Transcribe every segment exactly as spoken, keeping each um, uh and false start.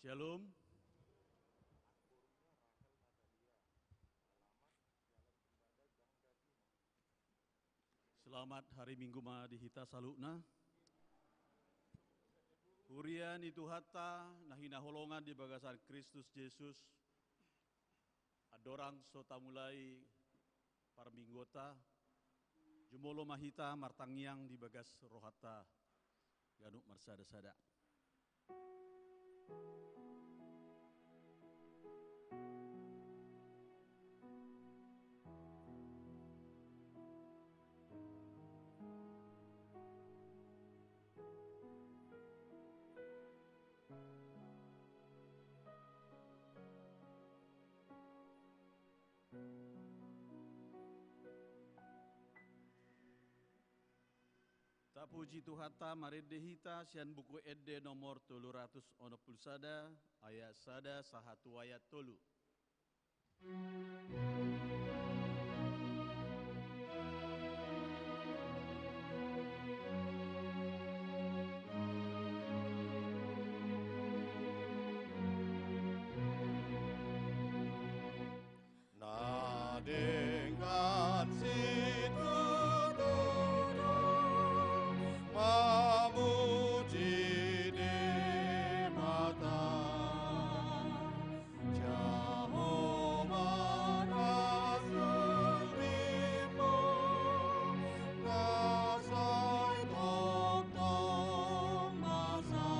Shalom. Selamat hari Minggu ma di hita saluhutna. Huria ni Tuhanta na hinaholongan di bagasan Kristus Jesus, andorang so tamulai parmingguonta, jumolo ma hita martangiang di bagas rohanta ganup marsada-sada. Tapuji Tuhanta, marende hita sian Buku Ende nomor tolu ratus onom pulu sada, ayat sada sahat tu ayat tolu. Na denggan situtu do mamuji Debata. Jahowa na surimbo, na sai tongtong basa.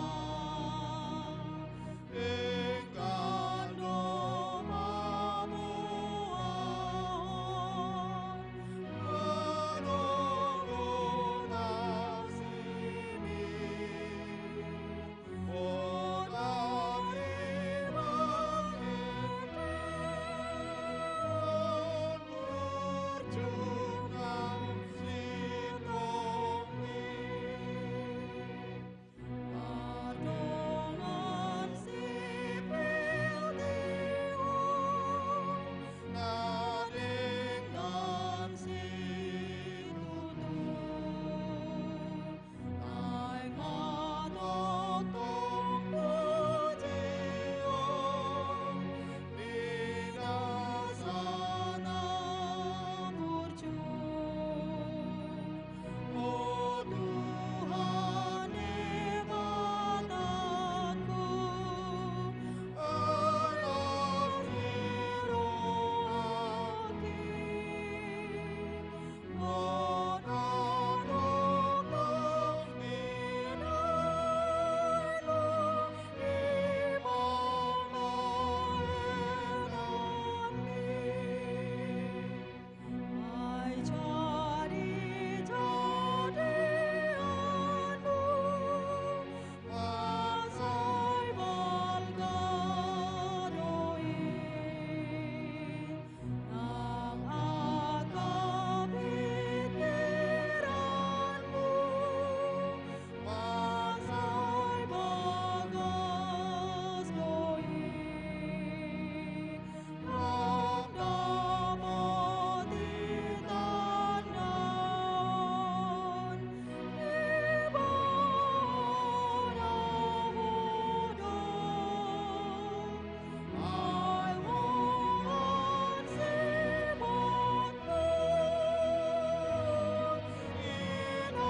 Denggan do pamuaon, manogu nasimi, poda di bangkit, murjuna sitonggi. Mardongan sipil di ho, na denggan situtu. Naeng ma tongtong pujion di nasa na burju. O Tuhan Debatangku, alas ni rohangki, hona do tongtong binahen i pambahenanmi. Ai jadi-jadianmu, asai balga do i, nang angka pikiranmu, asai bagas do i. Dapot i tandaan di bona ho do, ai holan sipotpot i na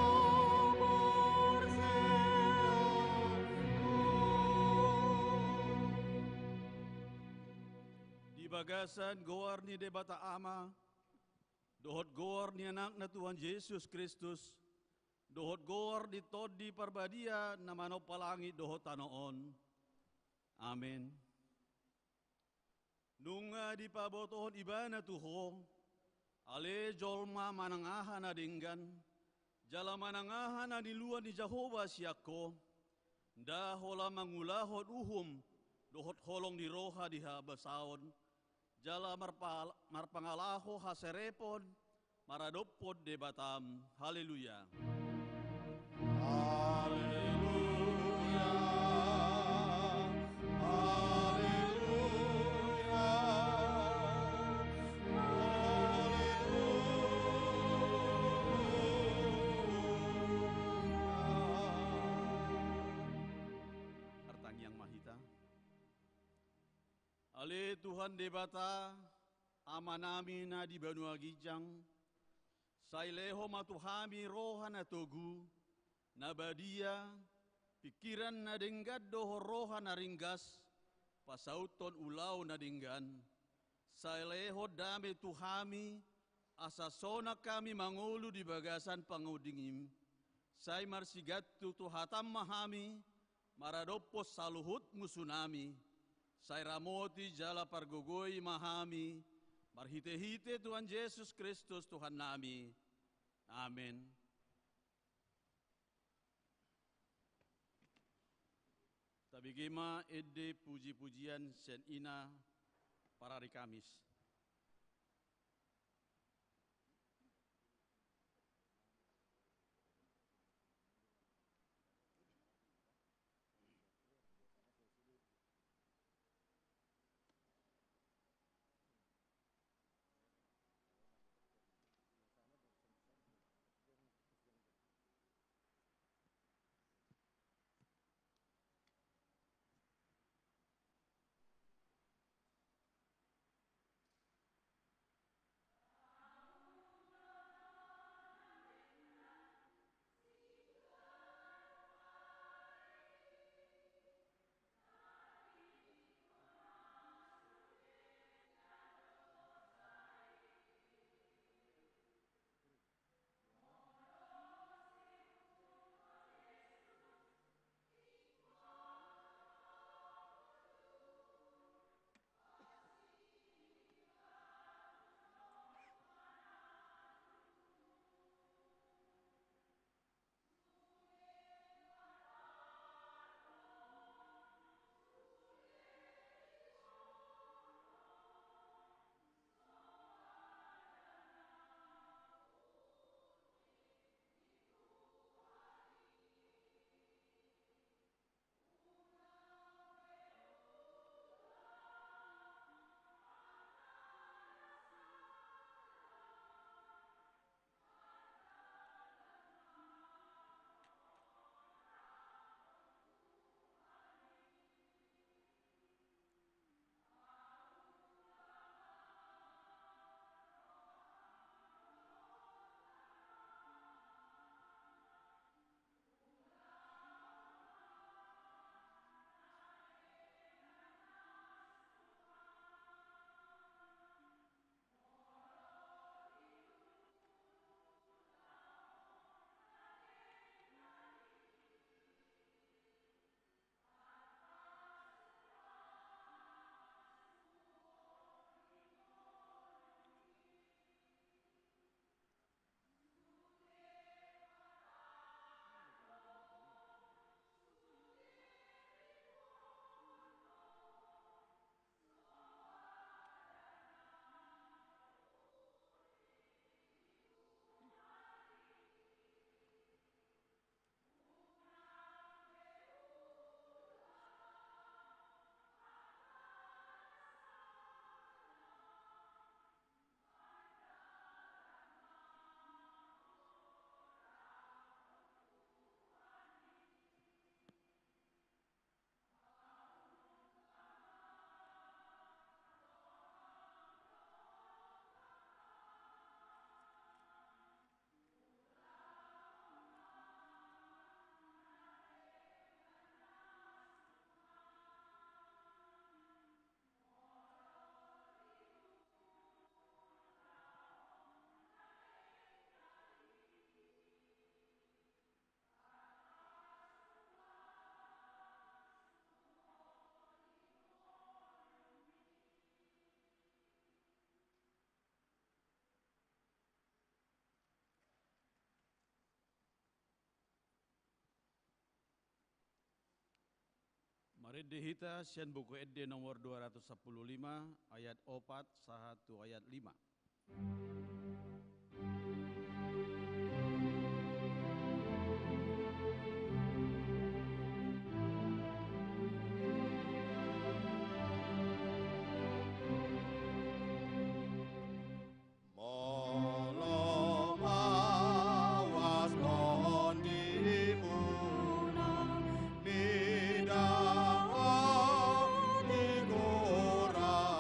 porsea. Di bagasan goar ni Debata Ama, dohot goar ni Anakna Tuhan Jesus Kristus, dohot goar ni Tondi Parbadia na manompa langit dohot tano on. Amen. Nunga dipabotohon Ibana tu ho, ale jolma, manang aha na denggan, jala manang aha na niluluan ni Jahowa sian ho, nda holan mangulahon uhum dohot holong ni roha di habasaon, jala marpa-, marpangalaho haserepon maradophon Debatam. Haleluya. Haleluya. Haleluya. Haleluya. Martangiang ma hita. E Tuhan Debata, Amanami na di banua ginjang, sai lehon ma tu hami roha na togu, na badia, pingkiran na denggan dohot roha na ringgas, pasauthon ulaon na denggan. Sai lehon dame tu hami, asa sonang hami mangolu di bagasan pangondingim. Sai marsigantung tu hatam ma hami, maradophon saluhut musunami. Sai ramoti jala pargogoi ma hami, marhitehite Tuhan Jesus Kristus Tuhannami. Amen. Tabege ma ende puji-pujian sian ina parari Kamis. Marende hita sian Buku Ende nomor dua ratus sampulu lima, ayat opat sahat tu ayat lima. Molo mawas tondimuna, mida au di gora.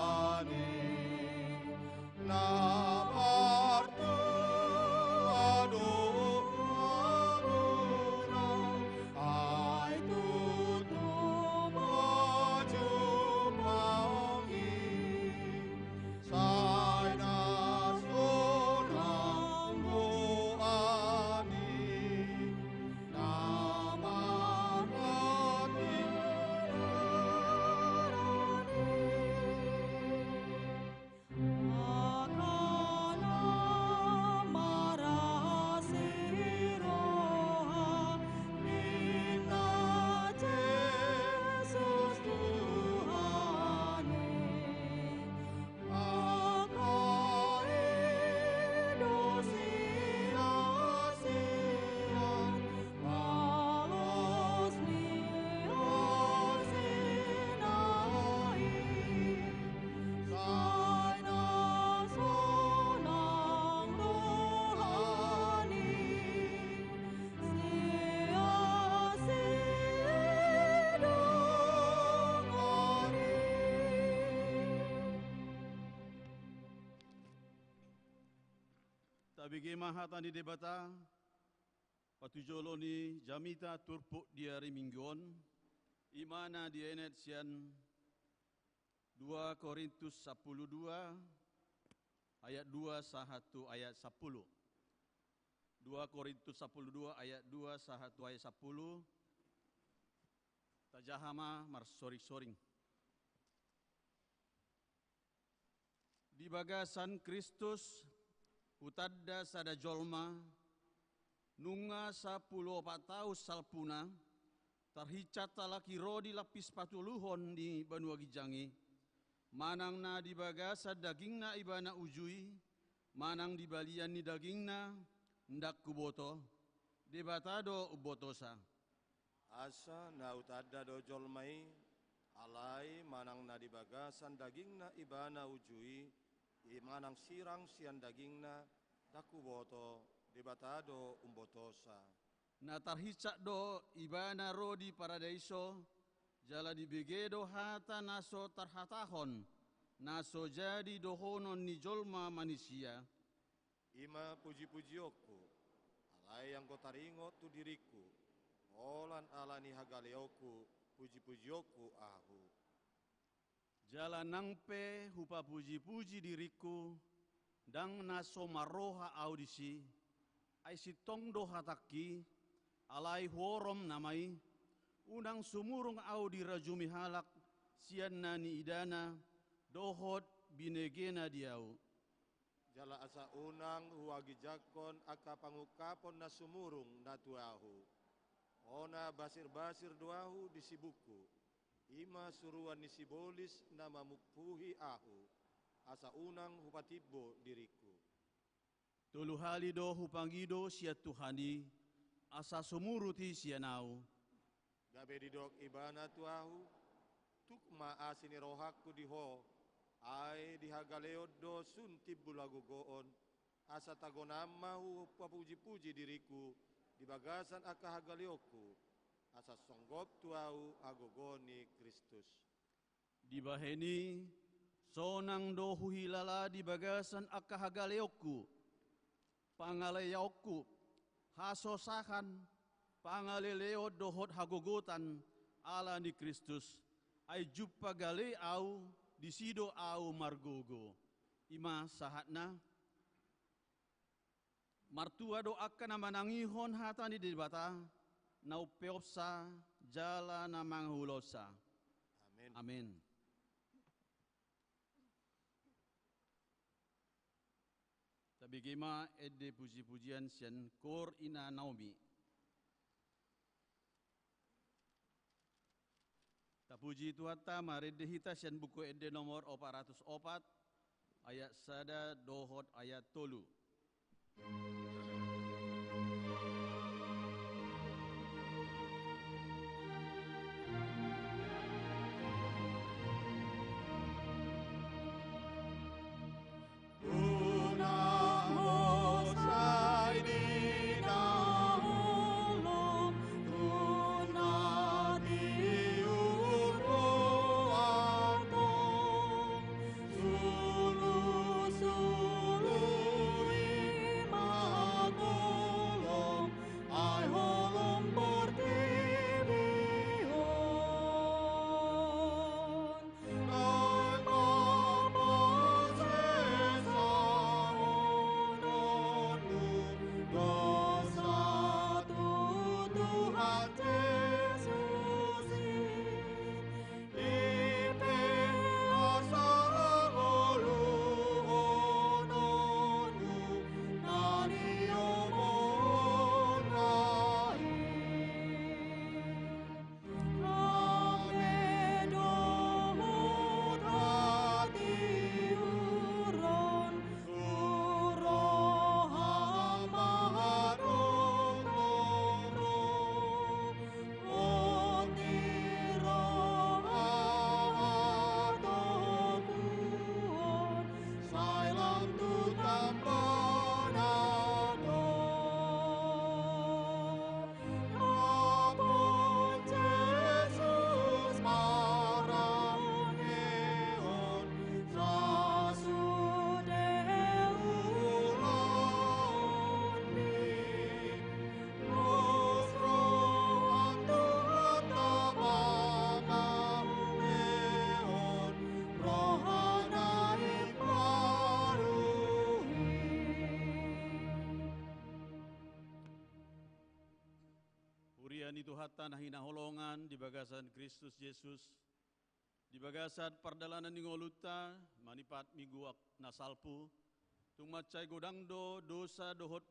Tabege ma hata ni Debata, patujolo ni jamita turpuk di ari Minggu on, i ma na dienet sian dua Korintus sampulu dua ayat dua sahat tu ayat sampulu. Dua Korintus sampulu dua ayat dua sahat tu ayat sampulu. Tajaha ma marsoring-soring. Di bagasan Kristus hutanda sada jolma, nunga sampulu opat taon salpuna, tarhinsat halak i ro di lampis patoluhon ni banua ginjang i, manang na di bagasan dagingna ibana uju i, manang di balian ni dagingna, ndang huboto, Debata do umbotosa. Asa na hutanda do jolma i, alai manang na di bagasan dagingna ibana uju i, i manang sirang sian dagingna, ndang huboto, Debata do umbotosa. Na tarhinsat do ibana ro di paradaiso, jala dibege do hata na so tarhatahon, na so jadi dohonon ni jolma manisia. I ma puji-pujionku, alai anggo taringot tu diringku, holan ala ni hagaleonku, puji-pujionku ahu. Jala nang pe hupapuji-puji diringku, ndang na so marroha ahu disi, ai sintong do hatangki, alai huorom nama i, unang sumurung ahu dirajumi halak, sian na niidana, dohot binegena di ahu. Jala asa unang huagijanghon angka pangungkapon na sumurung na tu ahu. Hona basir-basir do ahu di sibukku. I ma suruan ni sibolis na mamungkuhi ahu, asa unang hupatimbo diringku. Tolu hali do hupangido sian Tuhan i, asa sumurut i sian ahu. Gabe didok ibana tu ahu, tuk ma asi ni rohangku di ho, ai di hagaleon do sun timbul hagogoon, asa tagonan ma hupapuji-puji diringku di bagasan angka hagaleonku, asa songgop tu ahu hagogoon ni Kristus. Dibahen i, sonang do huhilala di bagasan angka hagaleonku, pangalaoonku, hasosahan, pangaleleon dohot hagogotan ala ni Kristus, ai jumpang gale ahu, disi do ahu margogo. I ma sahatna. Martua do angka na manangihon hata ni Debata, na umpeopsa, jala na mangulahonsa. Amen. Amen. Tabege ma ende puji-pujian sian Koor Ina Naomi. Tapuji Tuhanta, marende hita sian Buku Ende nomor opat ratus opat, ayat sada dohot ayat tolu. Ni Tuhanta na hinaholongan di bagasan Kristus Jesus, di bagasan pardalanan ni ngolunta manipat minggu na salpu, tung mansai godang do dosa dohot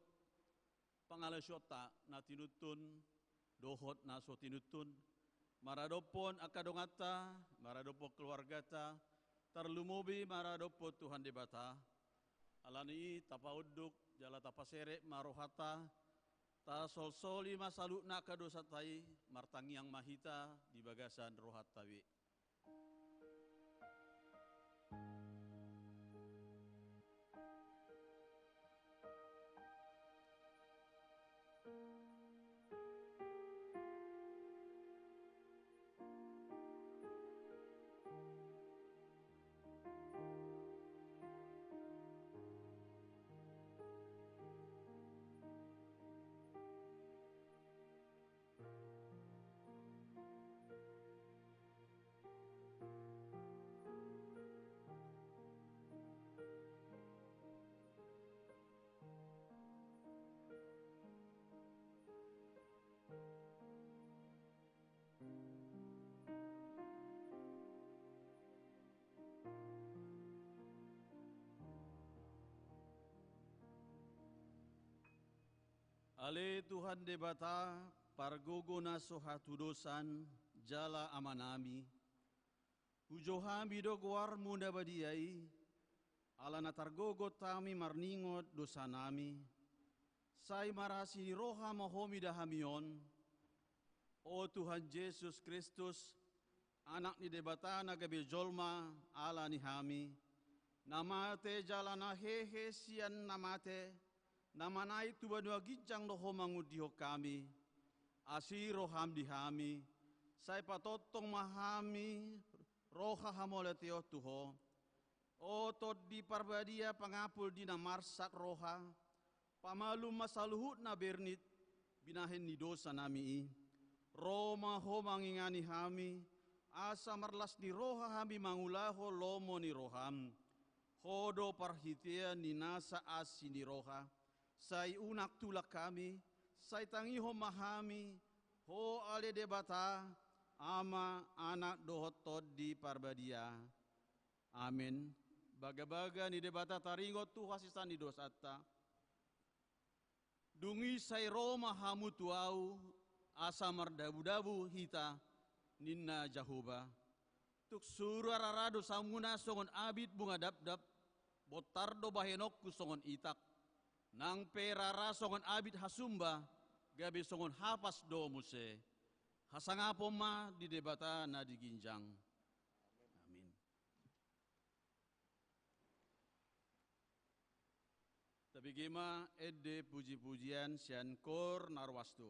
pangalaosionta na tinuntun dohot na so tinuntun, maradophon angka donganta, maradophon keluarganta, tarlumobi maradophon Tuhan Debata. Alani i tapaunduk jala tapaserep ma rohanta, tasolsoli ma saluhutna angka dosanta i, martangiang ma hita di bagasan rohanta be. Ale Tuhan Debata, pargogo na so hatudosan, jala Amanami, pujo hami do goarmu na badia i, ala na targogot hami marningot dosanami, sai marasi ni roha ma Ho mida hami on, O Tuhan Jesus Kristus, Anak ni Debata na gabe jolma ala ni hami, na mate jala na hehe sian na mate, na manaek tu banua ginjang do Ho mangundihon hami. Asi roham di hami, sai patongtong ma hami roha hamauliateon tu Ho. O Tondi Parbadia, pangapul di na marsak roha, pamalum ma saluhut na bernit binahen ni dosanami i. Ro ma Ho mangingani hami, asa marlas ni roha hami mangulahon lomo ni roham. Ho do parhitean ni nasa asi ni roha, sai unang tulak hami, sai tangihon ma hami, Ho ale Debata, Ama, Anak dohot Tondi Parbadia. Amen. Bagabaga ni Debata taringot tu hasesaan ni dosanta. Dung i sai ro ma hamu tu Ahu, asa mardabudabu hita, ninna Jahowa. Tung sura rara dosamuna songon abit bunga dabdab, bontar do bahenonku songon itak. Nang pe rara songon abit hasumba, gabe songon hapas do muse. Hasangapon ma di Debata na di ginjang. Amin. Tabege ma ende pujipujian sian koor na ruas tu.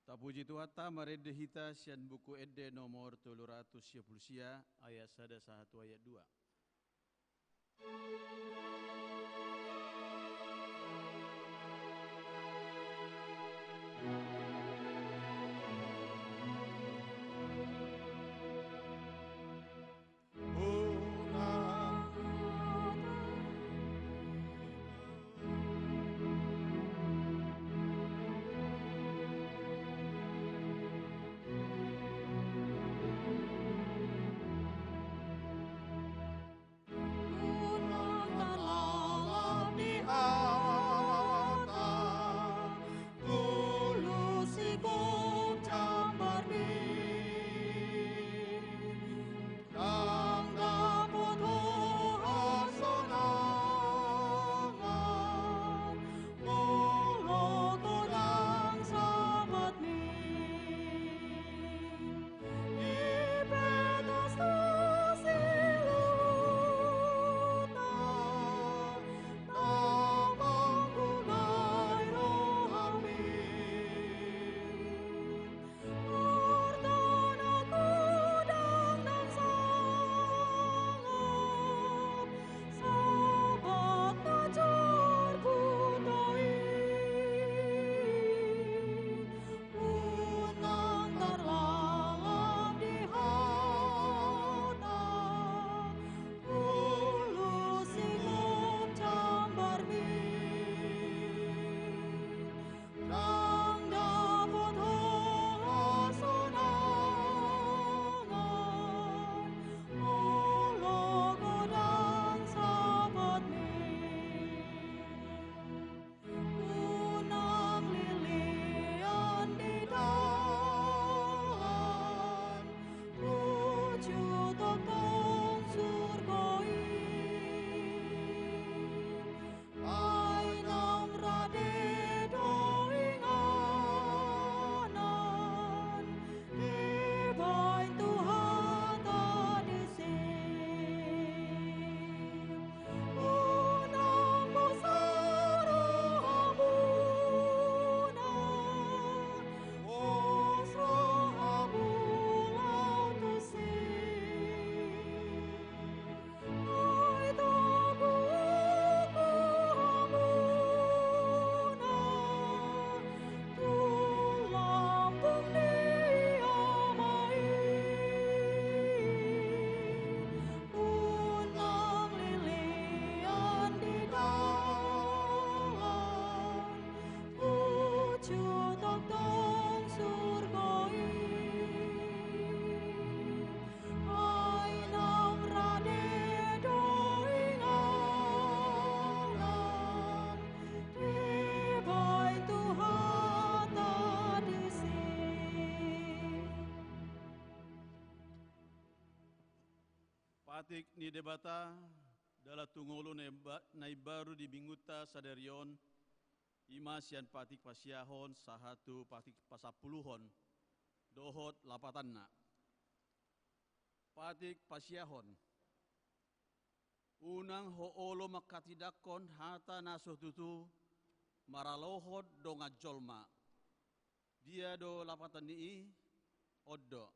Tapuji Tuhanta, marende hita sian Buku Ende nomor tolu ratus sia pulu sia, ayat sada sahat tu ayat dua. Ndang dapot ho hasonangan, molo godang sabatmi. Ipetas do siluhutna, ndang manggulai rohami. Arta na godang ndang sangap, sabat na jor buta i. Unang tarlalap di hata, ulos singkop jambarmi. Ndang dapot ho hasonangan, molo godang sabatmi. Unang lilian di dalan, tuju tongtong surgo i. Ai naung rade do inganan, dibaen Tuhanta disi. Unang bosa rohamuna, pos rohamu laho tusi. Ai togu-togu hamuna tu lambung ni Ama i. Unang lilian di dalan, tuju tongtong surgo i. Ai naung rade do inganan, dibaen Tuhanta disi. Patik ni Debata, dalan tu ngolu na imba-, na imbaru di minggunta sadari on, i ma sian patik pasiahon sahat tu patik pasampuluhon, dohot lapatanna. Patik pasiahon. Unang ho olo manghatindanghon hata na so tutu maralohon dongan jolma. Dia do lapatan ni i? On do.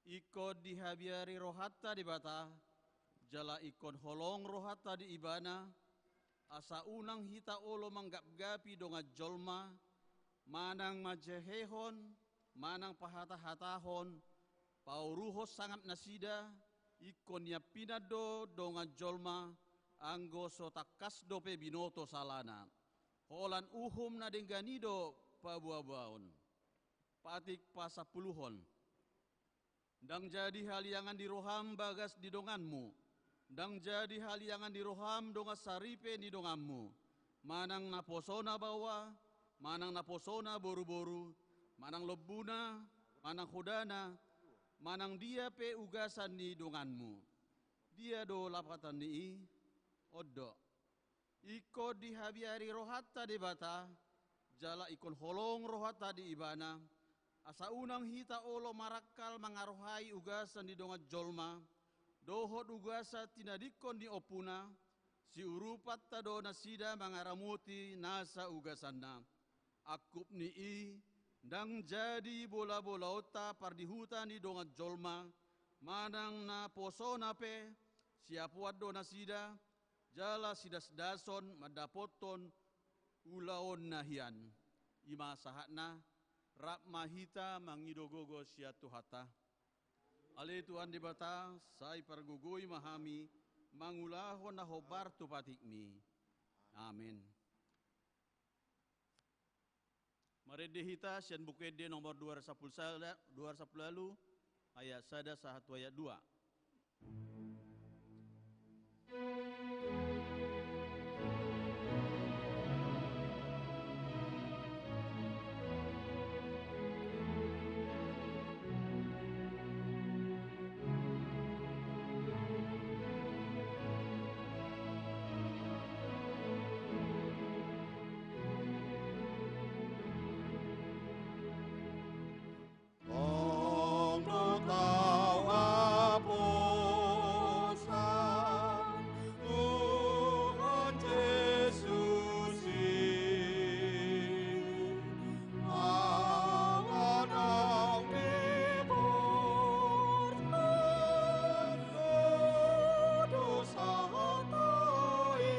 Ingkon dihabiari rohanta Debata, jala ingkon holong rohanta di Ibana, asa unang hita olo manggapgapi dongan jolma, manang manjehehon, manang pahatahatahon, pauruhon sangap nasida, ingkon niampinan do dongan jolma, anggo so tangkas dope binoto salana. Holan uhum na denggan i do paboaboaon. Patik pasampuluhon. Ndang jadi haliangan di roham bagas ni donganmu, ndang jadi haliangan di roham dongan saripe ni donganmu, manang naposona baoa, manang naposona boruboru, manang lombuna, manang hodana, manang dia pe ugasan ni donganmu. Dia do lapatan ni i? On do. Ingkon dihabiari rohanta Debata, jala ingkon holong rohanta di Ibana, asa unang hita olo marangkal mangarohai ugasan ni dongan jolma, dohot ugasan tinadingkon ni ompuna, siurupanta do nasida mangaramoti nasa ugasanna. Angkup ni i, Ndang jadi bolabolaonta pardihuta ni dongan jolma, manang na posona pe, siapuan do nasida, jala sidasdason mandapothon ulaonna hian. I ma sahatna, rap ma hita mangido gogo sian Tuhanta. Ale Tuhan Debata, sai pargogoi ma hami mangulahon na hombar tu patikMi. Amen. Marende hita sian Buku Ende nomor dua ratus sapuluh sada, dua ratus sapuluh ualu, ayat sada sahat tu ayat dua. Tongtong do tau haposan Tuhan Jesus i, ala naung diboras do dosanta i.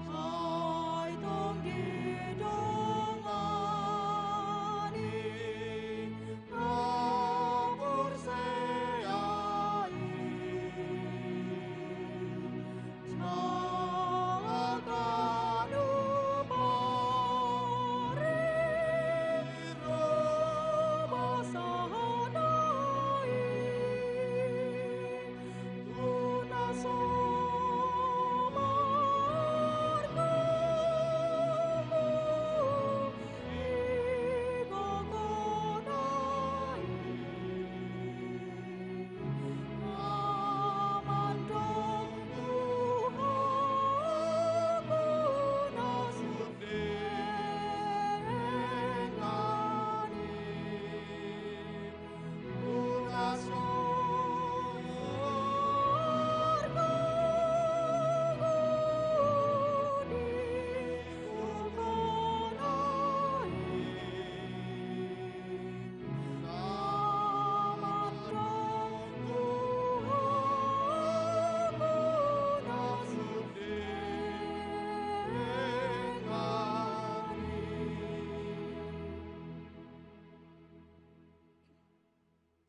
Sai tong didongani na porsea i, jala ganup ari ro ma sahana i.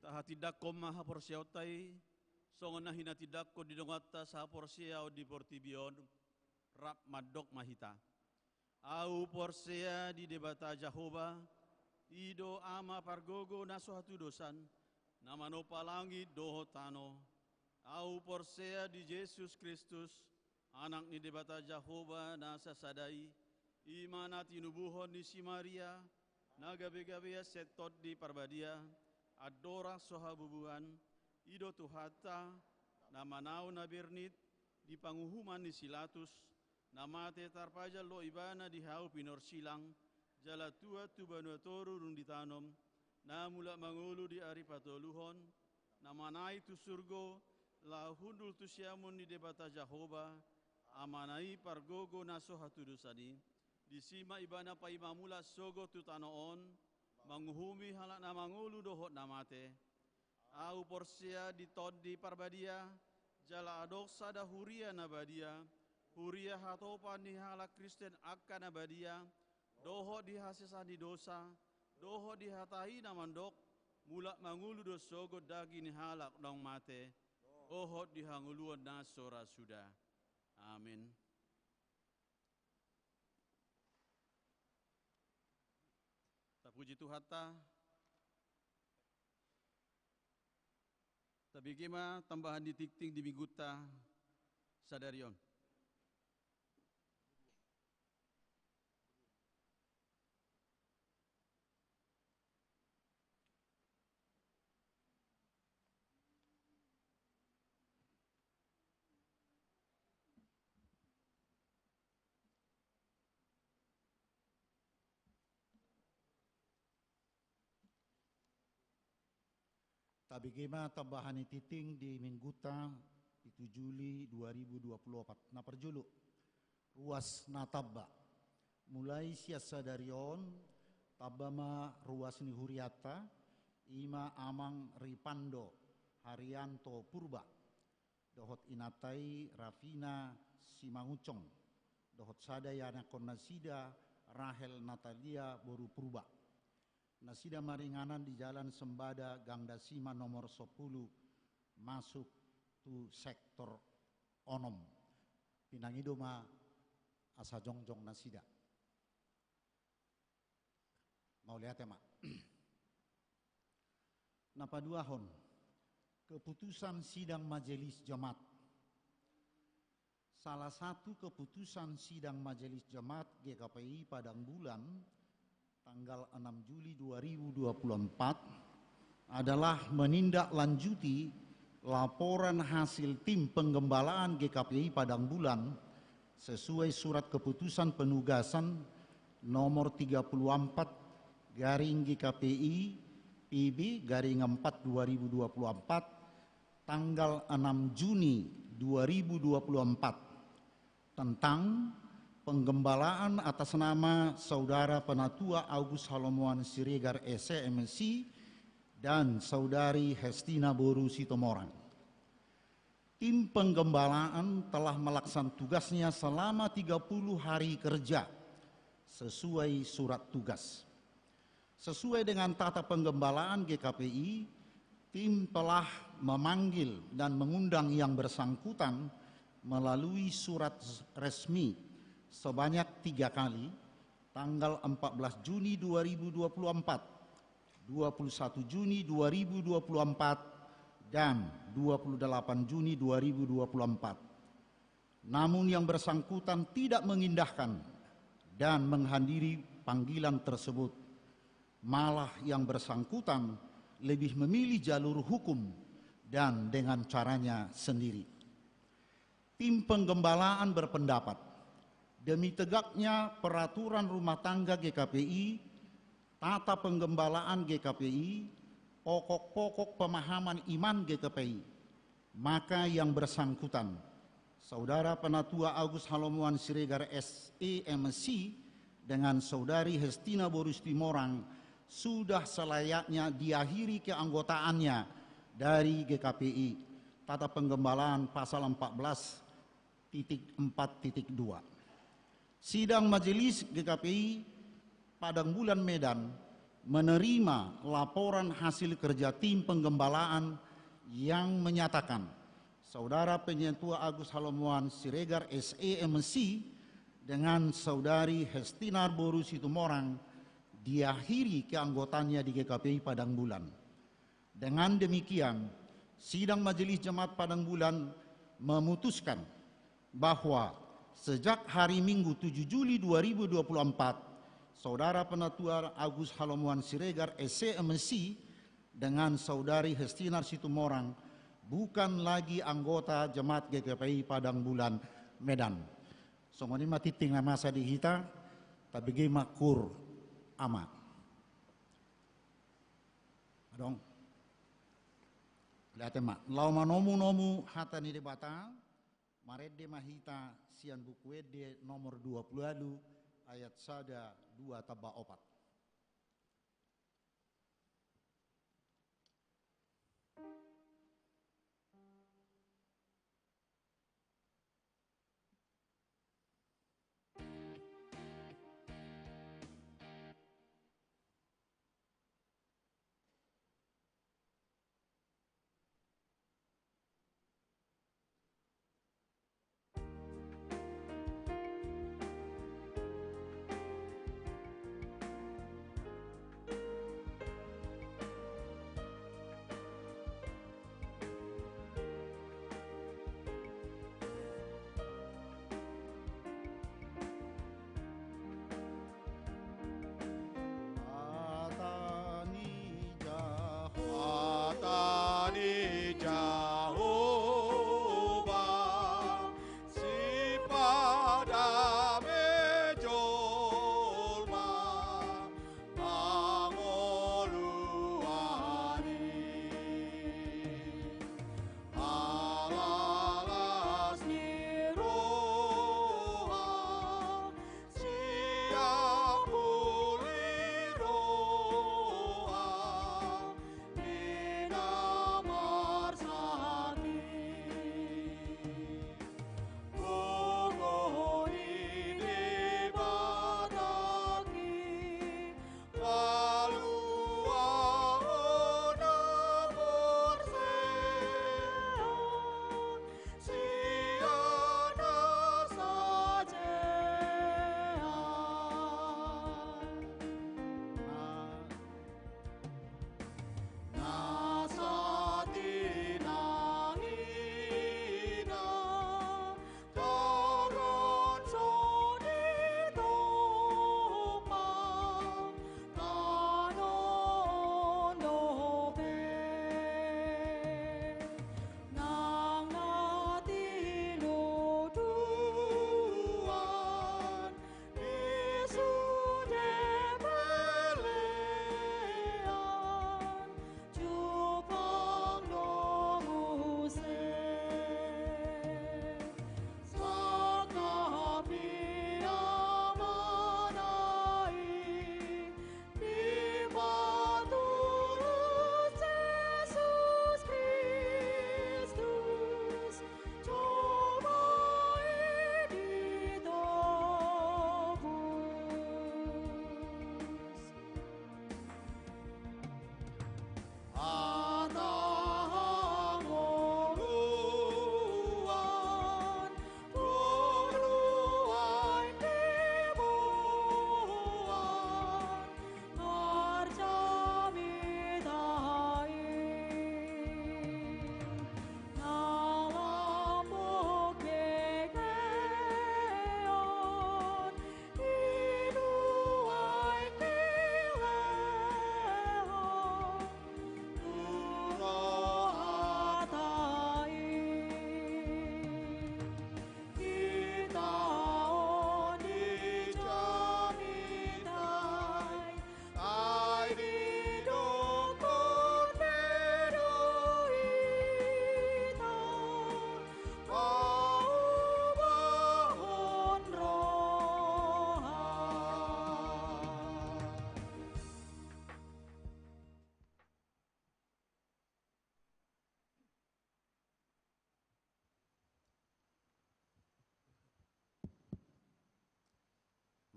Tahatindangkon ma haporseaonta i, songon na hinatindangkon di donganta sahaporseaon di portibi on, rap mandok ma hita. Ahu porsea di Debata Jahowa, i do Ama pargogo na so hatudosan, na manompa langit dohot tano. Ahu porsea di Jesus Kristus, Anak ni Debata Jahowa na sasada i, i ma na tinubuhon ni si Maria, na gabegabean sian Tondi Parbadia, andorang so habubuhan, i do Tuhanta, na manaon na bernit, di panguhuman ni si Latus, na mate tarpajal do ibana di hau pinorsilang, jala tuat tu banua toru dung ditanom, na mulak mangolu di ari patoluhon, na manaek tu surgo, laho hundul tu siamun ni Debata Jahowa, Amana i pargogo na so hatudosan i, disi ma ibana paima mulak sogot tu tano on, manguhumi halak na mangolu dohot na mate. Ahu porsea di Tondi Parbadia, jala adong sada huria na badia, huria hatopan ni halak Kristen angka na badia, dohot di hasesaan ni dosa, dohot di hata i na mandok, mulak mangolu do sogot daging ni halak naung mate. dohot di hangoluan na so ra suda. Amin. Tapuji Tuhanta. Tabege ma tambahan ni tingting di Minggunta sadari on. Tabege ma tambahan ni tingting di Minggunta pitu Juli dua ribu dua puluh opat. Na parjolo, ruas na tamba. Mulai sian sadari on, tamba ma ruas ni hurianta, i ma Amang Ripando Haryanto Purba dohot inanta i Rafina Simangunsong, dohot sada ianakhon nasida Rahel Natalia boru Purba. Nasida maringanan di Jalan Sembada Gang Dasima nomor sampulu, masuk tu sektor onom. Pinangido ma asa jongjong nasida. Mauliate ma. Na paduahon, keputusan sidang majelis jemaat. Salah satu keputusan sidang majelis jemaat G K P I Padang Bulan tanggal enam Juli dua ribu dua puluh empat adalah menindaklanjuti laporan hasil tim penggembalaan G K P I Padang Bulan sesuai surat keputusan penugasan nomor tiga puluh empat garing G K P I P B garing empat dua ribu dua puluh empat, tanggal enam Juni dua ribu dua puluh empat, tentang penggembalaan atas nama Saudara Penatua Agus Halomoan Siregar, S E, M Si, dan Saudari Hestina boru Situmorang. Tim penggembalaan telah melaksanakan tugasnya selama tiga puluh hari kerja sesuai surat tugas. Sesuai dengan tata penggembalaan G K P I, tim telah memanggil dan mengundang yang bersangkutan melalui surat resmi sebanyak tiga kali, tanggal empat belas Juni dua ribu dua puluh empat, dua puluh satu Juni dua ribu dua puluh empat, dan dua puluh delapan Juni dua ribu dua puluh empat. Namun yang bersangkutan tidak mengindahkan dan menghadiri panggilan tersebut. Malah yang bersangkutan lebih memilih jalur hukum dan dengan caranya sendiri. Tim penggembalaan berpendapat, demi tegaknya peraturan rumah tangga G K P I, tata penggembalaan G K P I, pokok-pokok pemahaman iman G K P I, maka yang bersangkutan, Saudara Penatua Agus Halomoan Siregar, S E, M Si, dengan Saudari Hestina boru Situmorang, sudah selayaknya diakhiri keanggotaannya dari G K P I, tata penggembalaan pasal empat belas titik empat titik dua. Sidang Majelis G K P I Padang Bulan Medan menerima laporan hasil kerja tim penggembalaan yang menyatakan Saudara Penatua Agus Halomoan Siregar, S E, M Si, dengan Saudari Hestina boru Situmorang diakhiri keanggotaannya di G K P I Padang Bulan. Dengan demikian, sidang Majelis Jemaat Padang Bulan memutuskan bahwa sejak hari Minggu tujuh Juli dua ribu dua puluh empat, Saudara Penatua Agus Halomoan Siregar, S E, M Si, dengan Saudari Hestina Situmorang bukan lagi anggota Jemaat G K P I Padang Bulan Medan. Songon i ma tingting na masa di hita, tabege ma kur ama. Adong. Lihat ma, laho manomu-nomu hata ni Debata, marende ma hita sian Buku Ende nomor dua puluh ualu, ayat sada, dua tamba opat.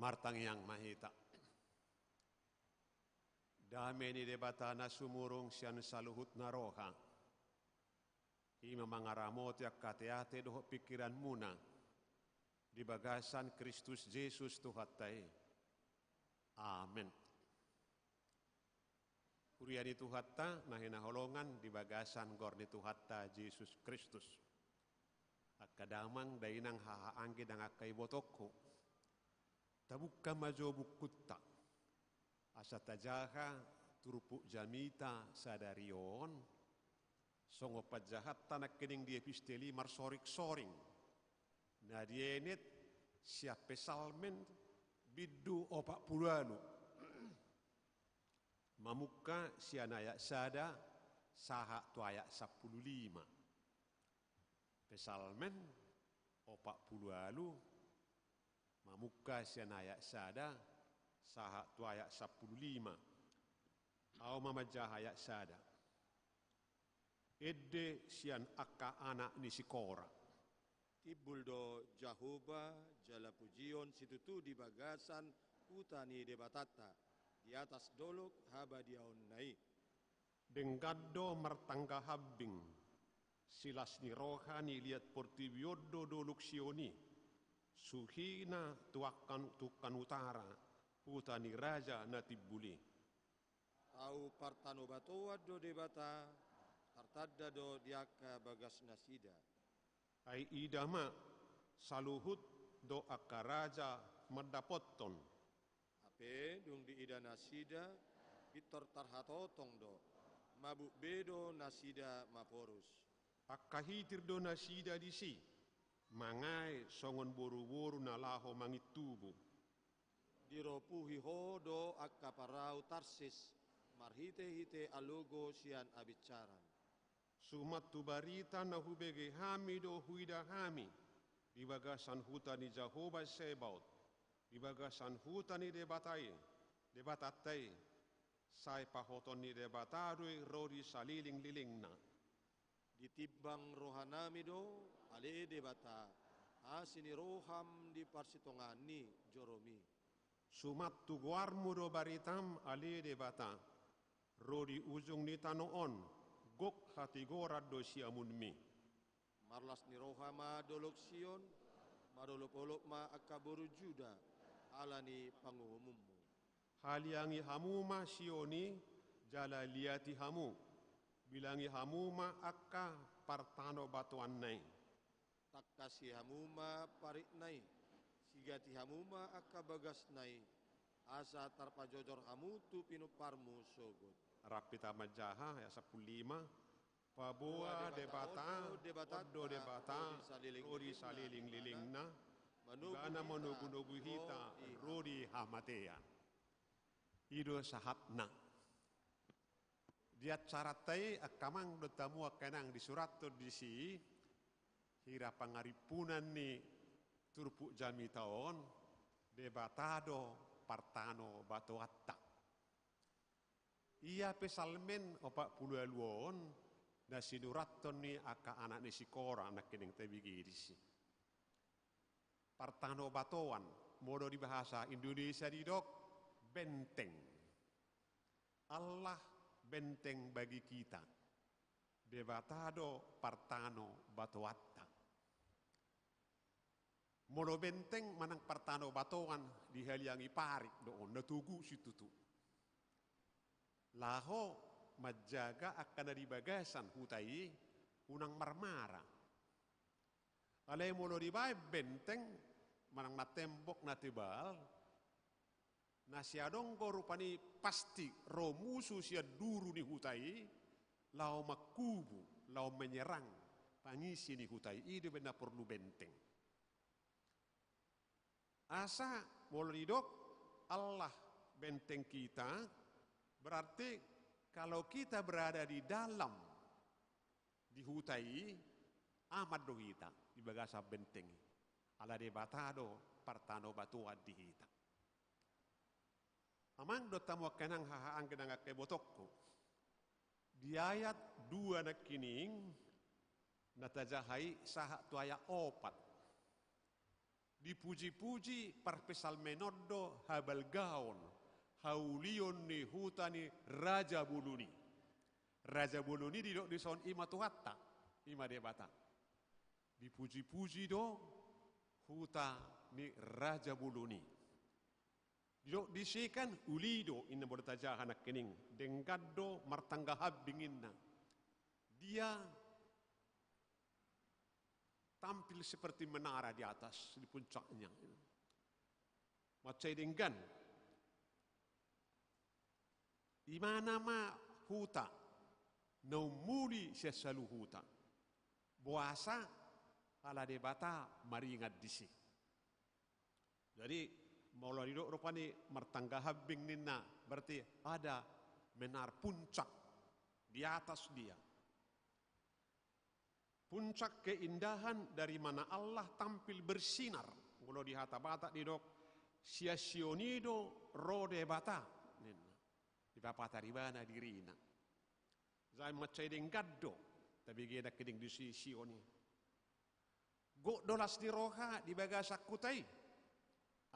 Martangiang ma hita. Dame ni Debata na sumurung sian saluhut na roha, i ma mangaramoti angka ateate dohot pingkiranmuna di bagasan Kristus Jesus Tuhanta i. Amen. Huria ni Tuhanta na hinaholongan di bagasan goar ni Tuhanta Jesus Kristus. Angka damang dainang hahaanggi nang angka ibotongku. Tabungka ma jo bukkunta. Asa tajaha turpuk jamita sadari on. Songon panjahanta nangkining di episteli marsoring-soring. Na dienet sian Psalmen bindu opat pulu ualu. Mamungka sian ayat sada sahat tu ayat sampulu lima. Psalmen opat pulu ualu, mamungka sian ayat sada sahat tu ayat sampulu lima. Ahu ma manjaha ayat sada. Ende sian angka anak ni si Kora. Timbul do Jahowa jala pujion situtu di bagasan huta ni Debatanta, di atas dolok habadiaonna i. Denggan do martangga hambing, silas ni roha ni liat portibi on do dolok Sion i, suhina tu angka, tu angka utara, huta ni raja na timbul i. Tau partanobatoan do Debata, tartanda do di angka bagasnasida. Ai ida ma, saluhut do angka raja mandapothon. Hape dung diida nasida, pintor tarhatotong do, mabuk be do nasida maporus. Angka hitir do nasida disi, mangae songon boruboru na laho mangintubu. Diropuhi Ho do angka parau Tarsis, marhitehite alogo sian abinsaran. Suman tu barita na hubege hami do huida hami, di bagasan huta ni Jahowa Sebaot, di bagasan huta ni Debata i, Debatanta i, sai pahoton ni Debata do i ro di salelenglelengna. Ditimbang rohanami do, ale Debata, asi ni roham di parsitongaan ni joromi. Suman tu goarmu do baritam, ale Debata, ro di ujung ni tano on, gok hatigoran do siamunmi. Marlas ni roha ma dolok Sion, marolopolop ma angka boru Juda, ala ni panguhumunmu. Haliangi hamu ma Sion i, jala liati hamu, bilangi hamu ma angka partanobatoanna i. Tangkasi hamu ma paritna i, sigati hamu ma angka bagasna i, asa tarpajojor hamu tu pinumparmu sogot. Rap hita manjaha, ayat sampulu lima. Paboa Debata, on do Debata, ro di salelenglelengna, Ibana manogunogu hita ro di hamatean. I do sahatna. Di acaranta i angka amang dohot hamu angka inang disurathon disi, hira pangarimpunan ni turpuk jamita on, Debata do partanobatoanta. Ia Psalmen opat pulu ualu on, na sinurathon ni angka anak ni si Kora nangkining tabege disi. Partanobatoan, molo di bahasa Indonesia didok benteng. Allah benteng bagi kita. Debata do partanobatoanta. Molo benteng manang partanobatoan dihaliangi parik do on, na togu situtu. Laho manjaga angka na di bagasan huta i unang marmara. Alai molo dibaen benteng manang na tembok na tebal, na sai adong do rupani pasti ro musu sian duru ni huta i, laho mangkubu, laho menyerang pangisi ni huta i, i do umbaen na porlu benteng. Asa molo didok Allah benteng kita, berarti kalau kita berada di dalam di huta i, aman do hita di bagasan benteng i. Ala Debata do partanobatoan di hita. Amang dohot hamu angka inang hahaanggi nang angka ibotongku. Di ayat dua nangkining na tajaha i sahat tu ayat opat. Dipuji-puji parpsalmen on do habalgaon, haulion ni huta ni raja bolon i. Raja bolon i didok dison i ma Tuhanta, i ma Debata. Dipuji-puji do huta ni raja bolon i. Didok disi kan uli do, inna molo tajaha nangkining, denggan do, martangga hambing inna. Dia tampil seperti menara di atas, di puncaknya. Mansai denggan. Imana ma huta na umuli sian saluhutna. Boasa? Ala Debata maringan disi. Jadi, molo didok rupani martangga hambing ninna, berarti ada menara, puncak, di atas dia. Puncak keindahan dari mana Allah tampil bersinar. Molo di hata Batak didok, sian Sion i do ro Debata, ninna. Dipapatari ibana dirina. Jadi mansai denggan do tabege nangkining disi Sion i. Gok do las ni roha di bagasan huta i.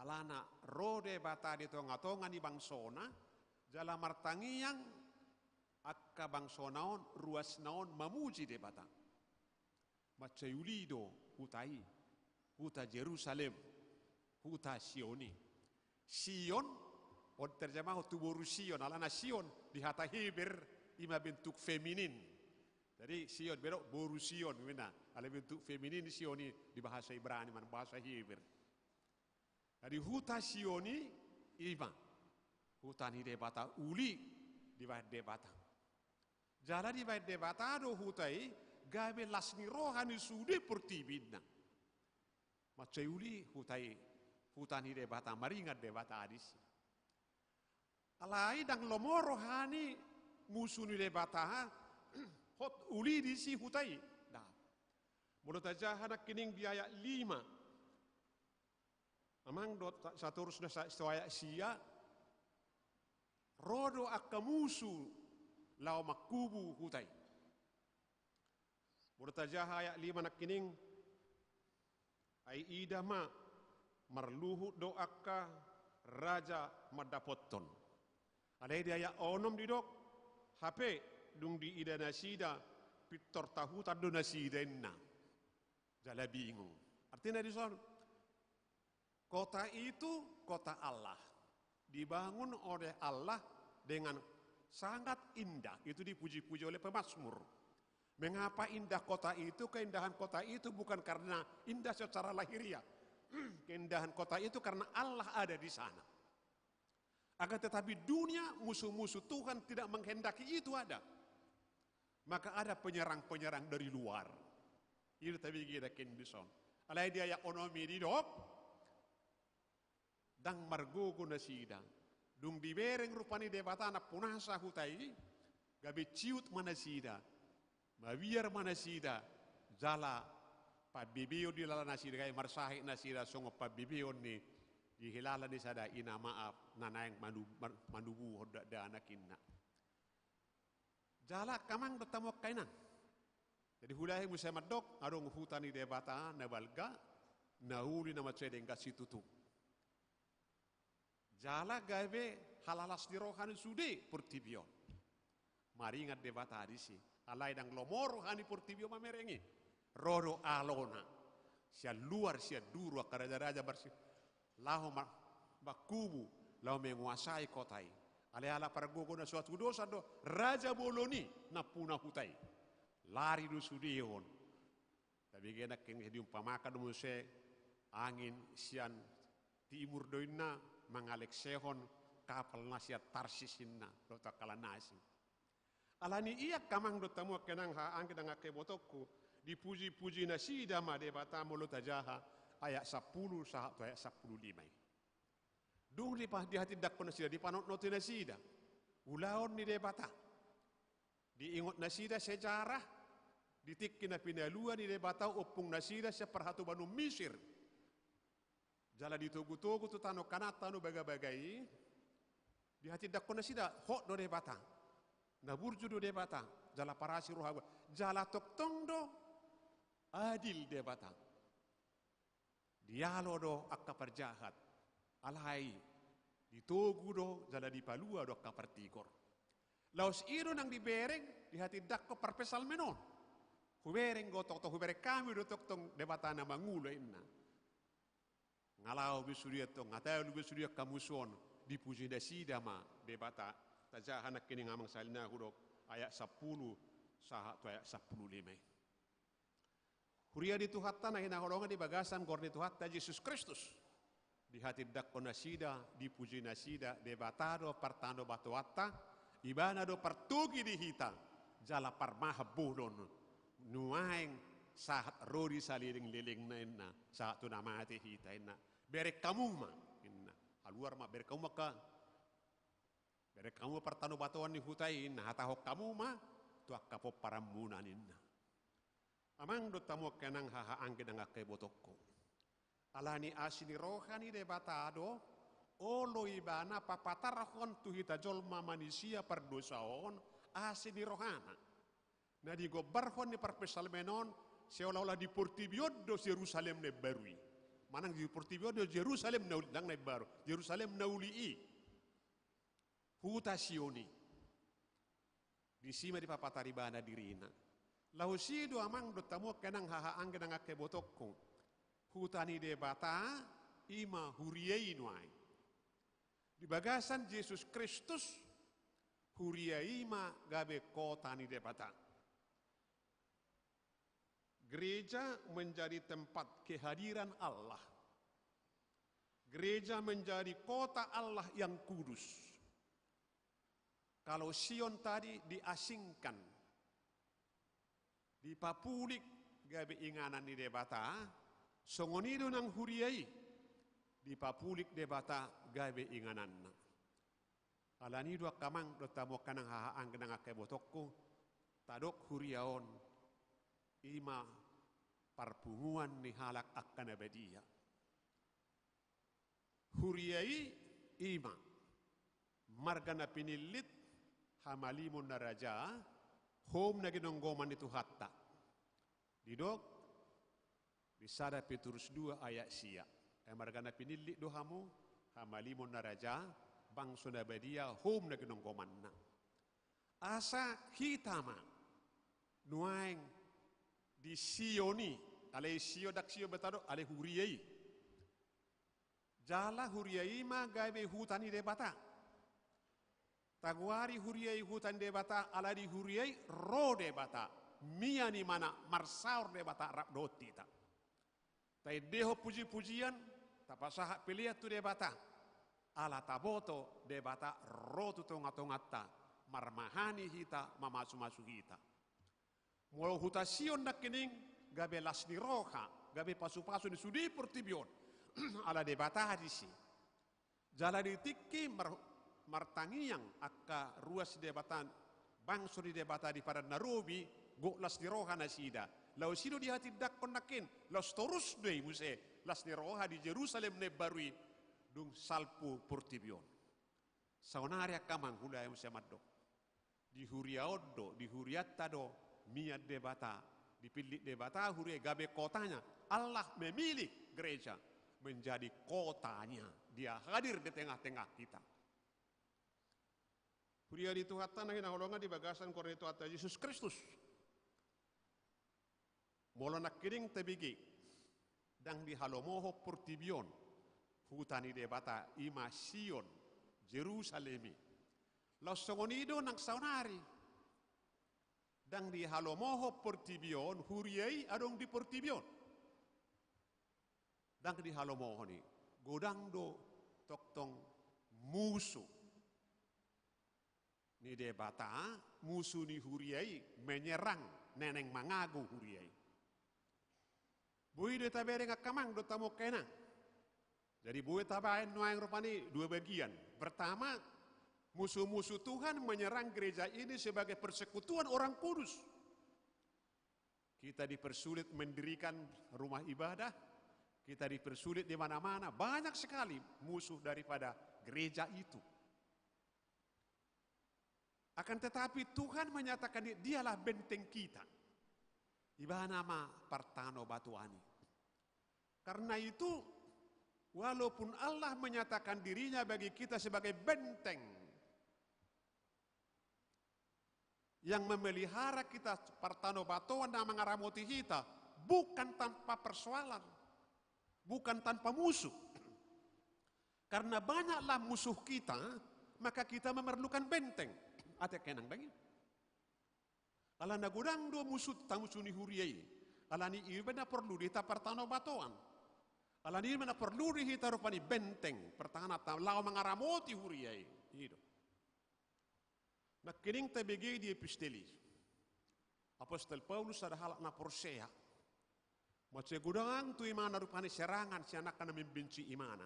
Alana ro Debata di tonga-tonga ni bangsona, jala martangiang angka bangsona on, ruasna on mamuji Debata. Mansai uli do huta i, huta Jerusalem, huta Sion i. Sion, on terjemahon tu boru Sion, alana Sion di hata Heber i ma bentuk feminin. Jadi Sion, berok boru Sion, mina, ala bentuk feminin Sion i di bahasa Ibrani, mana bahasa Heber. Jadi huta Sion i, i ma huta ni Debata, uli dibahen Debata. Jala dibahen Debata do huta i gabe las ni roha ni sude portibi inna. Mansai uli huta i, huta ni Debata, maringan Debata disi. Alai ndang lomo roha ni musu ni Debata, hot uli disi huta i. Nah, molo tajaha nangkining di ayat lima. Amang do ta-, satorusna sa-, so ayat sia, ro do angka musu laho mangkubu huta i. Molo tajaha ayat lima nangkining, ai ida ma, marluhut do angka raja mandapothon. Alai di ayat onom didok, hape dung diida nasida, pintor tahutan do nasida inna. Jala bingung. Artina dison, kota itu kota Allah. Dibangun oleh Allah dengan sangat indah. Itu dipuji-puji oleh pemazmur. Mengapa indah kota itu? Keindahan kota itu bukan karena indah secara lahiriah. Keindahan kota itu karena Allah ada di sana. Akan tetapi dunia, musuh-musuh Tuhan tidak menghendaki itu ada. Maka ada penyerang-penyerang dari luar. I do tabege nangkin dison. Alai di ayat onom i didok, ndang margogo nasida. Dung dibereng rupani Debata nampunasa huta i, gabe ciut ma nasida. Mabiar ma nasida, jala pambebeon dilala nasida, gabe marsahit nasida songon pambebeon ni, dihilala ni sada ina maaf, na naeng manu-, mar-, manubuhon dakdanak inna. Jala angka amang dohot hamu angka inang. Jadi huulahi muse mandok, adong huta ni Debata na balga, na uli, na mansai denggan situtu. Jala gabe halalas ni roha ni sude portibi on. Maringan Debata disi. Alai ndang lomo roha ni portibi on mamereng i. Ro do alona. Sian luar, sian duru, angka raja-raja marsi-, laho ma-, mangkubu, laho menguasai kota i. Alai ala pargogo na so hatudosan do raja bolon i nampuna huta i. Lari do sude on. Tabege nangkin diumpamakan do muse angin sian timur do inna mangalengsehon kapal na sian Tarsis inna, dohot angka na asing. Alani i angka amang dohot hamu angka inang, haha angka inang, angka ibotongku, dipuji-puji nasida ma Debata molo tajaha ayat sampulu sahat tu ayat sampulu lima i. Dung dipa-, dihatindangkon nasida, dipanotnoti nasida ulaon ni Debata. Diingot nasida sejarah, di tingki na pinalua ni Debata ompung nasida sian parhatobanon Misir. Jala ditogu-togu tu tano Kanaan, tano bagabaga i, dihatindangkon nasida, hot do Debata. Na burju do Debata, jala parasi roha, jala tongtong do adil Debata. Dialo do angka parjahat, alai ditogu do jala dipalua do angka partigor. Laos i do nang dibereng di hatindangkon parpsalmen on. Hubereng do tongtong, hubereng hami do tongtong Debata na mangula inna. Nga laho be sude tong, nga talu be sude angka musu on, dipuji nasida ma Debata. Tajaha nangkining amang sahali na hudok ayat sampulu sahat tu ayat sampulu lima i. Huria ni Tuhanta na hinaholongan di bagasan goar ni Tuhanta Jesus Kristus. Dihatindangkon nasida, dipuji nasida, Debata do partanobatoanta, Ibana do partogi di hita, jala parmahan bolon, nuaeng sahat ro di saleleng-lelengna inna, sahat tu na mate hita inna. Bereng hamu ma inna. Haluar ma, bereng hamu ma angka, bereng hamu ma partanobatoan ni huta i inna, hatahon hamu ma tu angka pomparanmuna ninna. Amang dohot hamu angka inang, haha anggi nang angka ibotongku. Alani asi ni roha ni Debata do, olo Ibana papatarhon tu hita jolma manisia pardosa on asi ni rohana. Na digombarhon ni parpsalmen on, seolah-olah di portibi on do Jerusalem na imbaru i. Manang di portibi on do Jerusalem na uli, ndang na imbaru, Jerusalem na uli i. Huta Sion i. Disi ma dipapatar Ibana dirina. Laos i do amang dohot hamu angka inang, haha anggi nang angka ibotongku. Huta ni Debata i ma huria i nuaeng. Di bagasan Jesus Kristus, huria i ma gabe kota ni Debata. Gereja menjadi tempat kehadiran Allah. Gereja menjadi kota Allah yang kudus. Kalau Sion tadi diasingkan, dipapulik gabe inganan ni Debata, songon i do nang huria i, dipapulik Debata gabe ingananna. Alani i do angka amang dohot hamu angka inang, haha anggi nang angka ibotongku, tadok huria on i ma parpunguan ni halak angka na badia. Huria i i ma marga na pinillit, hamalimon na raja, houm na ginonggoman ni Tuhanta. Didok di sada Petrus dua ayat sia. Ai marga na pinillit do hamu, hamalimon na raja, bangso na badia, houm na ginonggomanna. Asa hita ma nuaeng di Sion i, alai Sion, ndang Sion be tadok, alai huria i. Jala huria i ma gabe huta ni Debata. Tagoari huria i huta ni Debata, ala di huria i ro Debata, mian Ibana, marsaor Debata rap dohot hita. Taendehon pujipujian, tapasahat pelean tu Debata, ala taboto Debata ro tu tongatonganta, marmahani hita, mamasumasu hita. Molo huta Sion nangkining, gabe las ni roha, gabe pasupasu ni sude portibi on. Ala Debata disi. Jala di tingki mar-, martangiang angka ruas ni Debata, bangso ni Debata di Padan na Robi, gok las ni roha nasida. Laos i do dihatindangkon nangkin, laos torus do i muse las ni roha di Jerusalem na imbaru i, dung salpu portibi on. Saonari angka amang, huria muse mandok. Di huria on do, di hurianta do, mian Debata, dipillit Debata huria i gabe kotanya. Allah memilih gereja menjadi kotanya. Dia hadir di tengah-tengah kita. Huria ni Tuhanta na hinaholongan di bagasan goar ni Tuhanta Jesus Kristus. Molo nangkining tabege, ndang dihalomohon portibi on huta ni Debata, i ma Sion, Jerusalem i. Laos songon i do nang saonari. Ndang dihalomohon portibi on huria i adong di portibi on. Ndang dihalomohon i. Godang do tongtong musu ni Debata, musu ni huria i, menyerang, naeng mangago huria i. Boi do tabereng angka amang dohot hamu angka inang. Jadi boi tabaen nuaeng rupani dua bagian. Pertama, musuh-musuh Tuhan menyerang gereja ini sebagai persekutuan orang kudus. Kita dipersulit mendirikan rumah ibadah, kita dipersulit di mana-mana, banyak sekali musuh daripada gereja itu. Akan tetapi Tuhan menyatakan di-, Dialah benteng kita. Ibana ma partanobatoan i. Karena itu, walaupun Allah menyatakan dirinya bagi kita sebagai benteng yang memelihara kita, partanobatoan na mangaramoti hita, bukan tanpa persoalan, bukan tanpa musuh. Karena banyaklah musuh kita, maka kita memerlukan benteng. Ate kenang daging. Alana godang do musunta, musu ni huria i. Alani i ma na porlu di hita partanobatoan. Alani i ma na porlu di hita rupani benteng pertahanan, laho mangaramoti huria i. I do. Nangkining tabege di epistel i, Apostel Paulus sada halak na porsea. Mansai godang tu imana rupani serangan sian angka na membenci imana.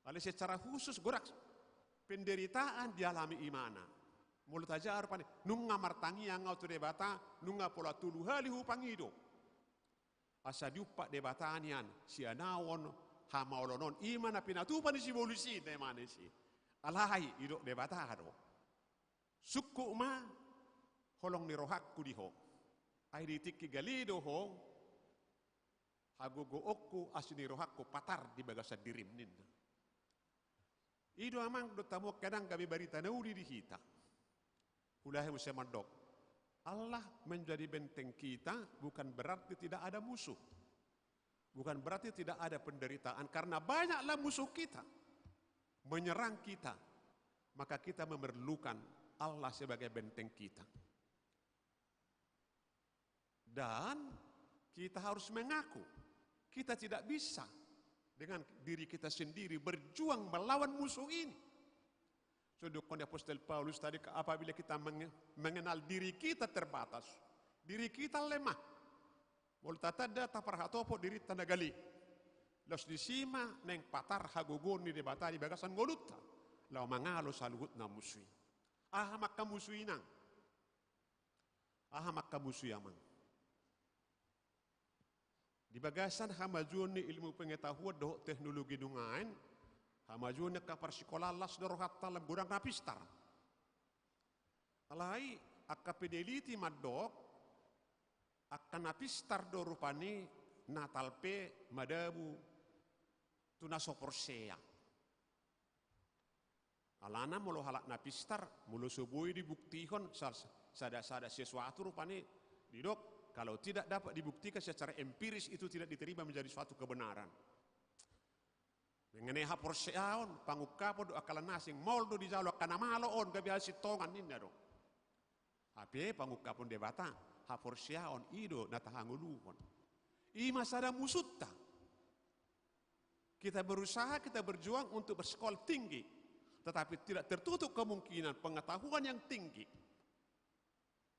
Alai secara khusus godang penderitaan dialami imana. Molo tajaha rupani, nunga martangiang au tu Debata, nunga pola tolu hali hupangido. Asa diumpat Debata nian sianaon hamaolon on, ima na pinatupa ni sibolis i, na imana i. Alai didok Debata do, sungkun ma holong ni rohangku di ho. Ai di tingki gale do ho, hagogoonku, asi ni rohangku patar di bagasan dirim, ninna. I do amang dohot hamu angka inang gabe barita na uli di hita. Huulahi muse mandok, Allah menjadi benteng kita bukan berarti tidak ada musuh. Bukan berarti tidak ada penderitaan, karena banyaklah musuh kita menyerang kita. Maka kita memerlukan Allah sebagai benteng kita. Dan kita harus mengaku, kita tidak bisa dengan diri kita sendiri berjuang melawan musuh ini. So didokkon ni Apostel Paulus tadi, apabila kita menge-, mengenal diri kita terbatas, diri kita lemah, molo tatanda taparhatopot dirinta na gale, laos disi ma naeng patar hagogoon ni Debata di bagasan ngolunta laho mangalo saluhutna musu i. Aha ma angka musu i, inang? Aha ma angka musu i, amang? Di bagasan hamajuon ni ilmu pengetahuan dohot teknologi nuaeng, hamajuon ni angka parsikolaan, las do rohanta, lam godang na pistar. Alai angka peneliti mandok, angka na pistar do rupani na talpe madabu tu na so porsea. Alana molo halak na pistar, molo so boi dibuktihon sa-, sada-sada sesuatu rupani, didok, kalau tidak dapat dibuktikan secara empiris, itu tidak diterima menjadi suatu kebenaran. Mengenai haporseaon, pangungkapon dohot angka na asing, maol do dijalo angka na malo on, gabe hasintongan, ninna do. Hape pangungkapon Debata, haporseaon, i do na tahangoluhon. I ma sada musunta. Kita berusaha, kita berjuang untuk bersekolah tinggi, tetapi tidak tertutup kemungkinan pengetahuan yang tinggi,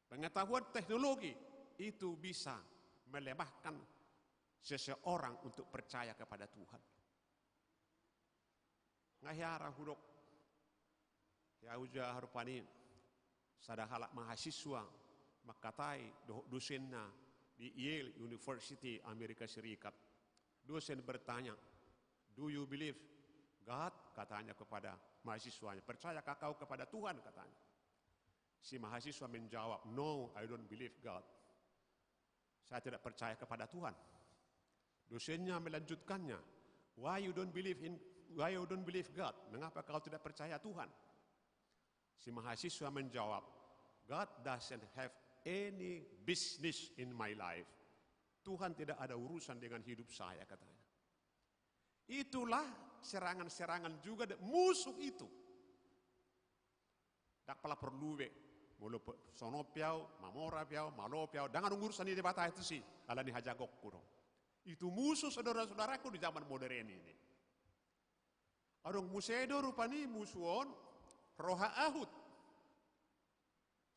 pengetahuan teknologi itu bisa melemahkan seseorang untuk percaya kepada Tuhan. Nga hea ra hudok, hea hujaha rupani, sada halak mahasiswa mangkatai dohot dosenna di Yale University, Amerika Serikat. Dosen bertanya, "Do you believe God?" katanya kepada mahasiswanya. "Percayakah kau kepada Tuhan?" katanya. Si mahasiswa menjawab, "No, I don't believe God." "Saya tidak percaya kepada Tuhan." Dosennya melanjutkannya, "Why you don't believe in, why you don't believe God? Mengapa kau tidak percaya Tuhan?" Si mahasiswa menjawab, "God doesn't have any business in my life." "Tuhan tidak ada urusan dengan hidup saya," katanya. Itulah serangan-serangan juga de-, musuh itu. Ndang pala porlu be. Molo pe-, sonon pe au, mamora pe au, malo pe au, ndang adong urusan ni Debata i tusi, alani hajagongku do. Itu musuh, saudara-saudaraku, di zaman modern ini. Adong muse do rupani musu on, roha ahut.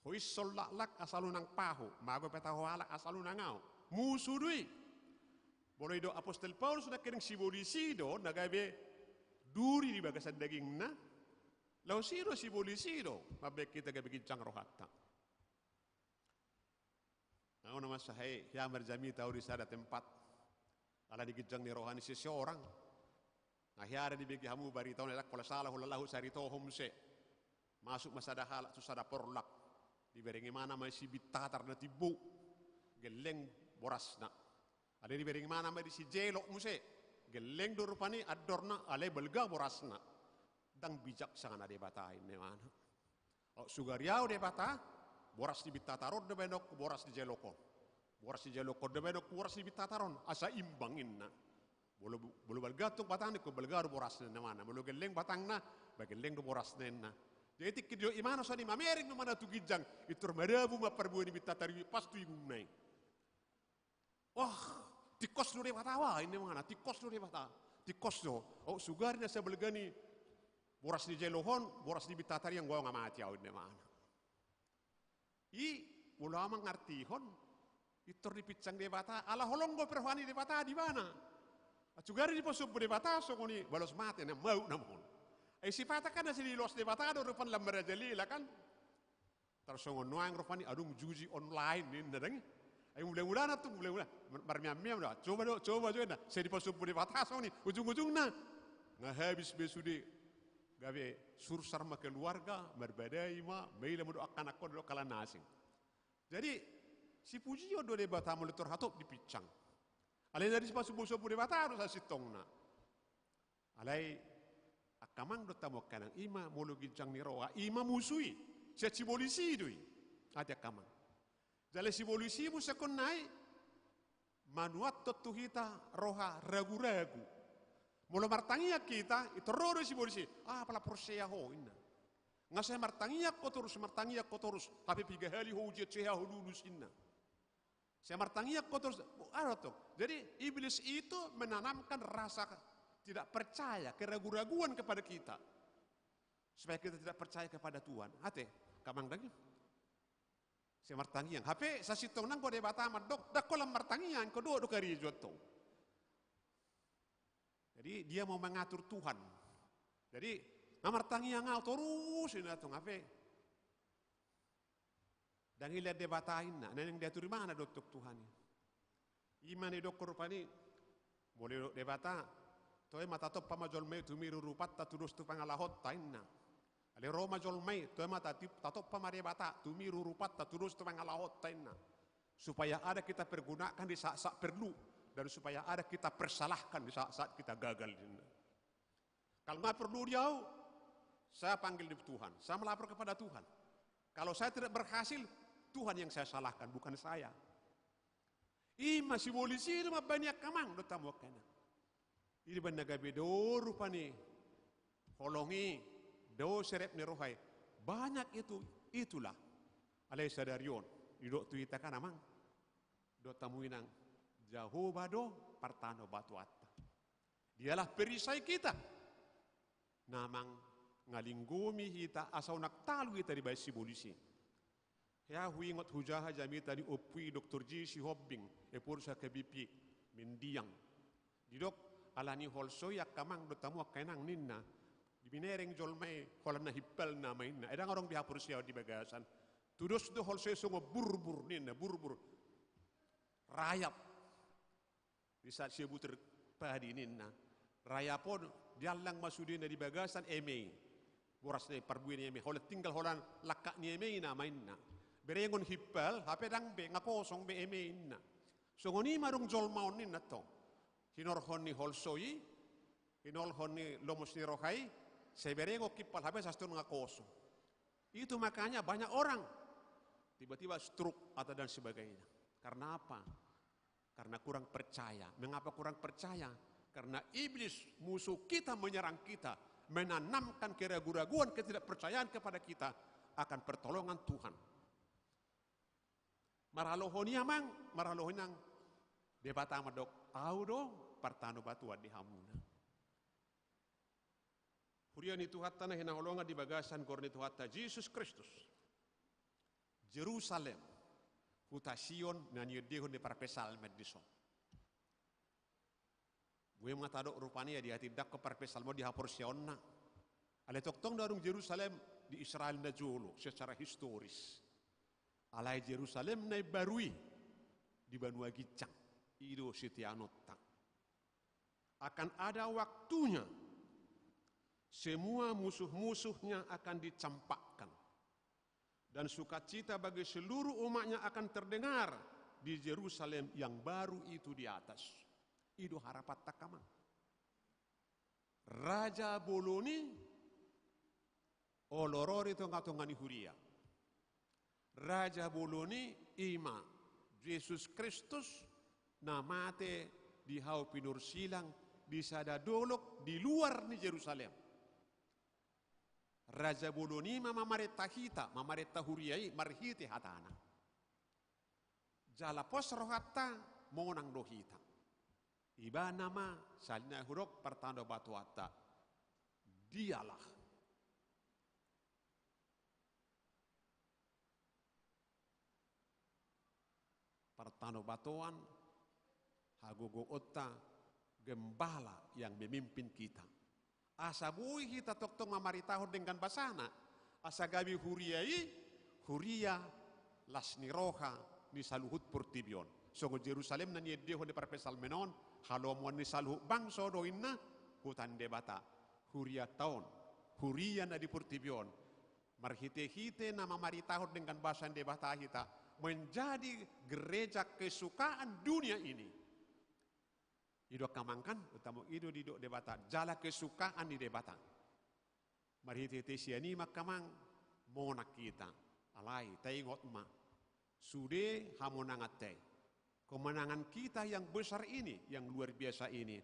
Ho ison laklak asal unang paho, mago pe taho halak asal unang ahu. Musu do i. Molo didok Apostel Paulus, nangkining sibolis i do na gabe duri di bagasan dagingna. Laos i do sibolis i do mambahen hita gabe ginjang rohanta. Ahu na mansai hea marjamita ahu di sada tempat alani ginjang ni roha ni seseorang. Nga hea ra dibege hamu barita on, ndang pola sala, holan laho saritahon muse. Masuk ma sada halak tu sada porlak. Dibereng imana ma disi bintatar na timbo, gelleng borasna. Alai dibereng ibana ma disi jelok muse. Gelleng do rupani andorna alai balga borasna. Ndang bijaksana Debata, ninna ibana. O, sugari ahu Debata, boras ni bintatar on do baenonku boras ni jelok on. Boras ni jelok on do baenonku boras ni bintatar on, asa imbang, ninna. Molo, molo balga tong batang ni, ingkon balga do borasna, ninna ibana. Molo gelleng batangna, ba gelleng do borasna, ninna. Jadi tingki didok ibana songon i, mamereng do ibana tu ginjang, pintor madabu ma parbue ni bintatar i pas tu ibungna i. Wah, tingkos do Debata, wah, ninna ibana, tingkos do Debata. Tingkos do. O, sugari na sabalga ni boras ni jelok on, boras ni bintatar i, anggo ahu nga mate ahu, ninna ibana. I, molo ahu mangartihon, pintor dipinsang Debata, ala holong do pe roha ni Debata di ibana. Sugari dipasombu Debata songon i, balos mate, na maup nama on. Ai sipata kan na sai dilos Debata do rupani lam marajalela kan. Tarsongon nuaeng rupani adong juji online, ninna dang i. Ai mula-mulana tu, mula-mula. Mar-, marmeam-meam do. Coba do, coba jo, ninna. Sai dipasombu Debata songon i. Ujung-ujungna nga habis be sude. Gabe sursar ma keluarga, marbadai ma, maila ma do angka anakkon dohot angka na asing. Jadi, sipujion do Debata molo pintor hatop dipinsang. Alai na dipasombu-sombu Debata do sasintongna. Alai angka amang dohot hamu angka inang, i ma molo ginjang ni roha, i ma musu i, sian sibolis i do i. Ate angka amang. Jala sibolis i muse songon i manuathon tu hita roha ragu-ragu. Molo martangiang hita, pintor ro do sibolis i, ah, pala porsea ho, ninna. Nga sai martangiang ho torus, martangiang ho torus, hape piga hali ho ujian, sai ho lulus, ninna. Sai martangiang ho torus, aro tong. Jadi, iblis itu menanamkan rasa tidak percaya, keragu-raguan kepada kita. Supaya kita tidak percaya kepada Tuhan. Ate, angka amang dang i. Sai martangiang. Hape sasintongna anggo Debata mandok, ndang holan martangiang, ingkon dohot do karejo antong. Jadi, dia mau mengatur Tuhan. Jadi, nga martangiang ahu torus, ninna tong, hape ndang ilean Debata, ninna, naeng diatur ibana do antong Tuhan i. I ma na didokkon rupani, molo didok Debata, toe ma tatompa ma jolma i tu miru rupanta tudos tu pangalahonta, ninna. Alai ro ma jolma i, toe ma tati-, tatompa ma Debata tu miru rupanta tudos tu pangalahonta, ninna. Supaya ada kita pergunakan di saat-saat perlu, dan supaya ada kita persalahkan di saat-saat kita gagal, ninna. Kalau nggak perlu di ahu, saya panggil di Tuhan, saya melapor kepada Tuhan. Kalau saya tidak berhasil, Tuhan yang saya salahkan, bukan saya. I ma sibolis i do mambahen i, angka amang dohot hamu angka inang. I do umbahen na gabe do rupani holong i, do serep ni roha i. Banyak itu, itulah. Alai sadari on, didok tu hita kan amang dohot hamu inang, Jahowa do partanobatuanta. Dialah perisai kita. Na mangalinggomi hita asa unang talu hita dibahen sibolis i. Hea huingot hujaha jamita ni ompu i Doktor J. Sihombing, Epur Saka B P, Mindiang. Didok, ala ni holso i angka amang dohot hamu angka inang ninna. Dibinereng jolma i holan na himpal nama inna. Ai ndang adong be haporseaon di bagasan. Tudos do holso i songon burbur ninna, burbur. Rayap. Di saat sia butir padi ninna. Rayap on diallang ma sudena di bagasan eme i. Boras ni parbue ni eme i. Holan tinggal holan langka ni eme i nama inna. Berengon himpal, hape ndang be, nga kosong be eme i inna. Songon i ma adong jolma on ninna tong. Hinorhon ni holso i, hinorhon ni lomos ni roha i, sai berengon himpal hape sasintongna nga kosong. Itu makanya banyak orang tiba-tiba stroke atau dan sebagainya. Karena apa? Karena kurang percaya. Mengapa kurang percaya? Karena iblis, musuh kita, menyerang kita, menanamkan keraguan-raguan, ketidakpercayaan kepada kita akan pertolongan Tuhan. Maralohon i amang, maralohon i inang, Debata mandok, Ahu do partanobatuan di hamuna. Huria ni Tuhanta na hinaholongan di bagasan goar ni Tuhanta Jesus Kristus. Jerusalem, huta Sion na niendehon ni parpsalmen dison. Boi ma tadok rupani ia dihatindanghon parpsalmen on di haporseaonna. Alai tongtong do adong Jerusalem di Israel na jolo secara historis. Alai Jerusalem na imbaru i di banua ginjang, i do siteanonta. Akan ada waktunya, semua musuh-musuhnya akan dicampakkan. Dan sukacita bagi seluruh umatnya akan terdengar di Jerusalem yang baru itu di atas. I do harapanta, angka amang. Raja bolon i olo ro di tongatonga ni huria. Raja bolon i, i ma Jesus Kristus, na mate di hau pinursilang di sada dolok di luar ni Jerusalem. Raja bolon i ma mamarenta hita, mamarenta huria i marhite hatana. Jala pos rohanta, monang do hita. Ibana ma sahali nai hudok partanobatoanta. Dialah. Partanobatoan, hagogoonta, gembala yang memimpin kita. Asa boi hita tongtong mamaritahon denggan basana, asa gabe huria i, huria las ni roha ni saluhut portibi on. Songon Jerusalem na niendehon ni parpsalmen on, halomoan ni saluhut bangso do inna, huta ni Debata, hurianta on, huria na di portibi on. Marhitehite na mamaritahon denggan basa ni Debata hita, menjadi gereja kesukaan dunia ini. I do angka amang kan, utama i do didok Debata, jala kesukaan ni Debata. Marhitehite sian i ma angka amang, monang hita, alai taingot ma, sude hamonanganta i. Kemenangan kita yang besar ini, yang luar biasa ini,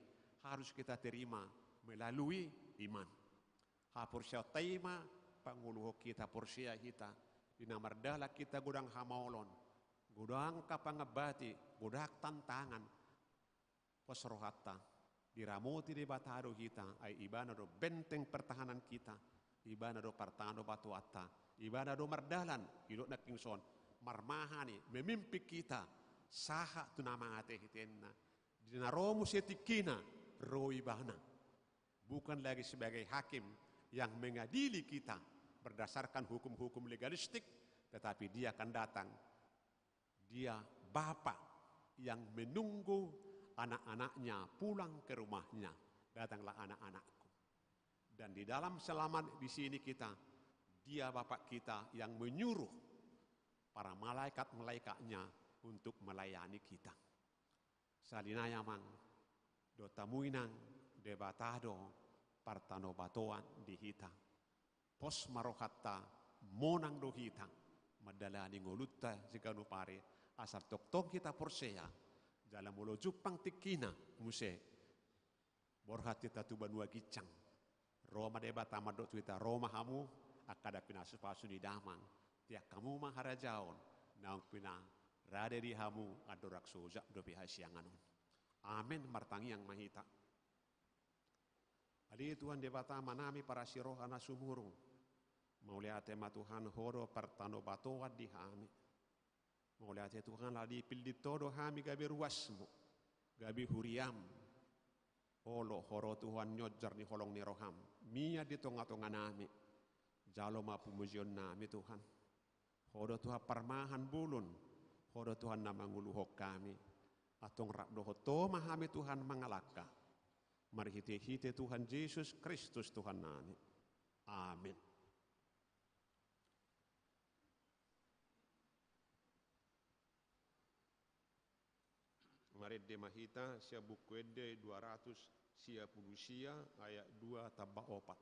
harus kita terima melalui iman. Haporseaonta i ma pangoluhon hita, porsea hita, di na mardalan hita godang hamaolon, godang angka pangambati, godang tantangan. Pos rohanta, diramoti Debata do hita, ai Ibana do benteng pertahanan kita, Ibana do partanobatoanta, Ibana do mardalan, didok nangkin son, marmahani, memimpin kita, sahat tu na mate hitenna, di na ro muse tingkina, ro Ibana. Bukan lagi sebagai hakim yang mengadili kita berdasarkan hukum-hukum legalistik, tetapi Dia akan datang. Dia bapa yang menunggu anak-anaknya pulang ke rumahnya. Datanglah anak-anakku. Dan di dalam selama di sini kita, Dia Bapa kita yang menyuruh para malaikat-malaikatnya untuk melayani kita. Sahali nai amang dohot hamu inang, Debata do partanobatoan di hita. Pos ma rohanta, monang do hita mandalani ngolunta siganup ari, asa tongtong hita porsea, jala molo jumpang tingkina muse, borhat hita tu banua ginjang. Ro ma Debata mandok tu hita, ro ma hamu angka na pinasupasu ni Damang, tiak hamu ma harajaon naung pinarade di hamu andorang so ojak dope hasiangan on. Amen. Martangiang ma hita. Ale Tuhan Debata Amanami parasi roha na sumurung, mauliate ma Tuhan, Ho do partanobatoan di hami. Mauliate Tuhan, ala dipillit Ho do hami gabe ruasmu, gabe huriam. Olo Ho do Tuhan nionjar ni holong ni roham, mian di tongatonganami. Jalo ma pumujionnami Tuhan. Ho do Tuhan parmahan bolon, Ho do Tuhan na manguluhon hami. Antong rap dohot Ho ma hami Tuhan mangalangka. Marhitehite Tuhan Jesus Kristus Tuhannami. Amen. Marende ma hita sian Buku Ende dua ratus sia pulu sia, ayat dua tamba opat.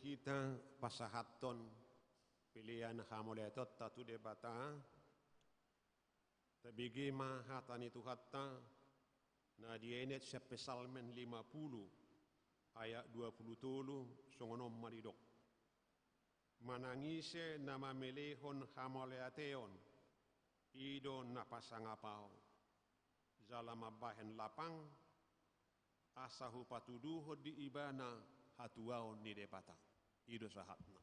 Hita pasahathon pelean hamauliateonta tu Debata, tabege ma hata ni Tuhanta na dienet sian Psalmen lima pulu ayat dua pulu tolu, songon on ma didok: Manang ise na mamelehon hamauliateon, i do na pasangap Ahu, jala mambahen lapang, asa hupatuduhon di ibana hatuaon ni Debata. I do sahatna.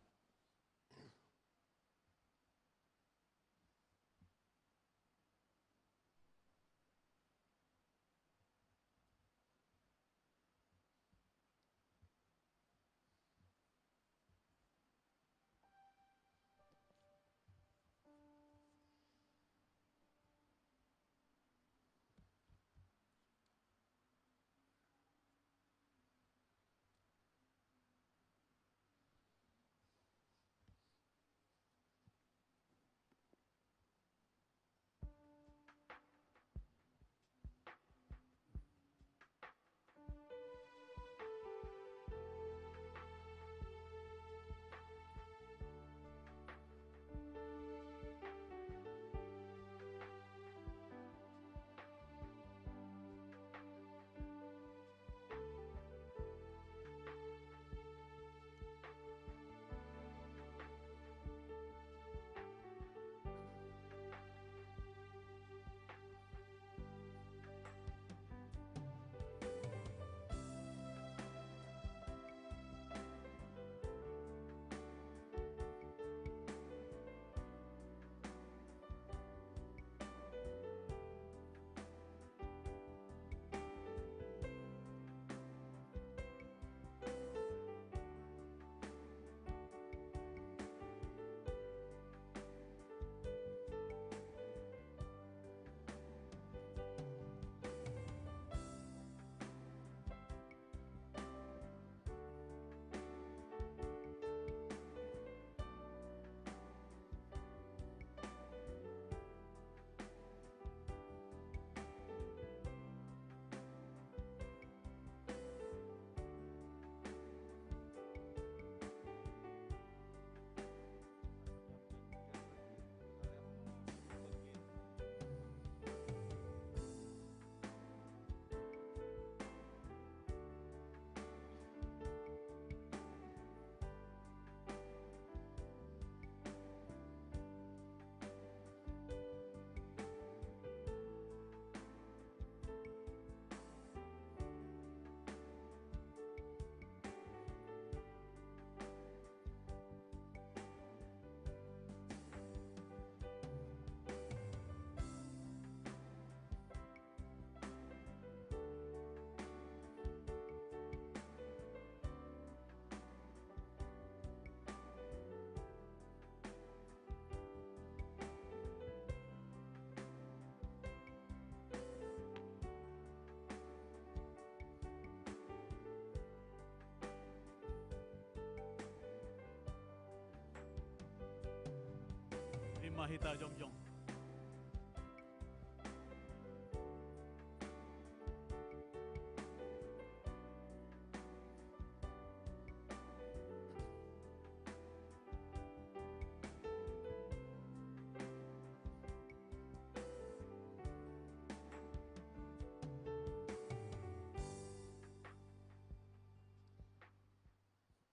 Ima hita jongjong.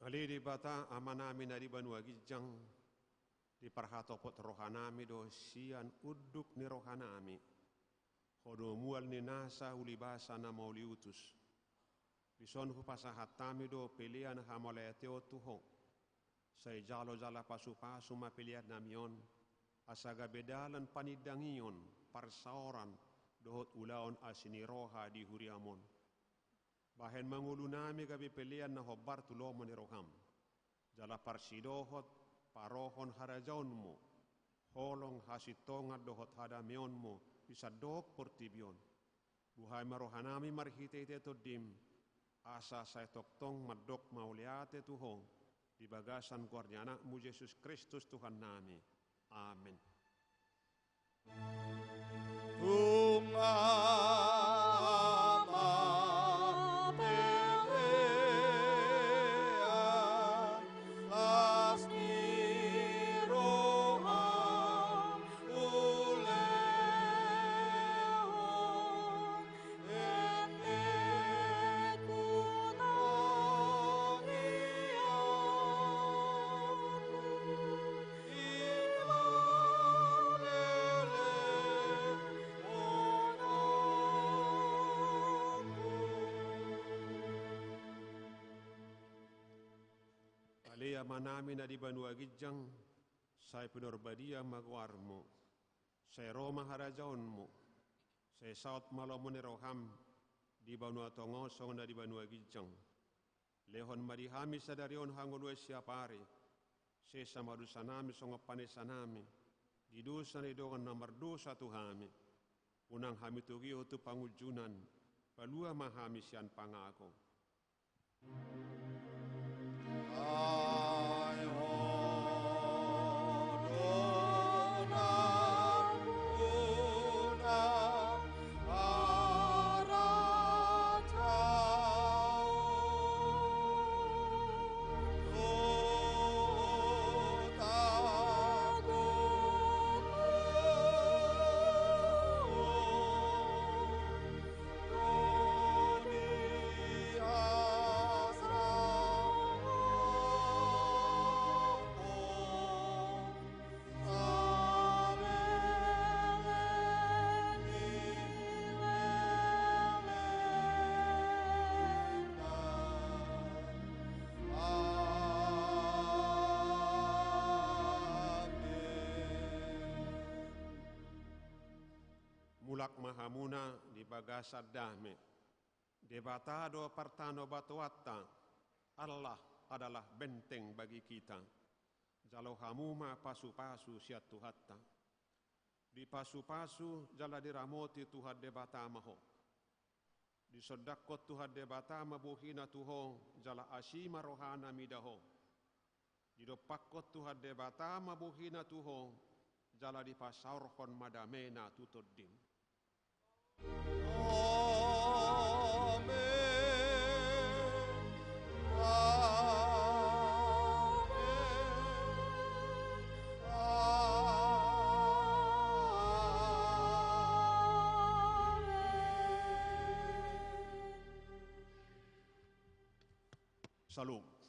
Ale Debata Amanami na di banua ginjang, diparhatopot rohanami do sian unduk ni rohanami Ho do mual ni nasa, ulibasa na mauliutus. Dison hupasahat hami do pelean hamauliateon tu Ho. Sai jalo jala pasupasu ma peleannami on, asa gabe dalan panindangion, parsaoran, dohot ulaon asi ni roha di huriam on. Bahen ma ngolunami gabe pelean na hombar tu lomo ni roham. Jala parsidohot parohon harajaonmu, holong, hasintongan dohot hadameonmu di sandok portibi on. Buhai ma rohanami marhitehite Tondim, asa sai tongtong mandok mauliate tu Ho, di bagasan goar ni Anakmu Jesus Kristus Tuhannami. Amen. Tung ma pelean Ale Amanami na di banua ginjang, sai pinarbadia ma goarmu. Sai ro ma harajaonmu. Sai saut ma lomo ni roham di banua tonga on songon na di banua ginjang. Lehon ma di hami sadari on hangoluan siapari. Sesa ma dosanami songon panesanami di dosa ni dongan na mardosa tu hami. Unang hami togihon tu pangunjunan. Palua ma hami sian pangago. Mulak ma hamuna di bagasan dame. Debata do partanobatoanta, Allah adalah benteng bagi kita. Jalo hamu ma pasupasu sian Tuhanta. Dipasupasu jala diramoti Tuhan Debata ma ho. Disondangkon Tuhan Debata ma bohina tu ho, jala asi ma rohana mida ho. Didompakkon Tuhan Debata ma bohina tu ho, jala dipasaorhon ma damena tu tondim. Amen. Amen. Amen. Shalom.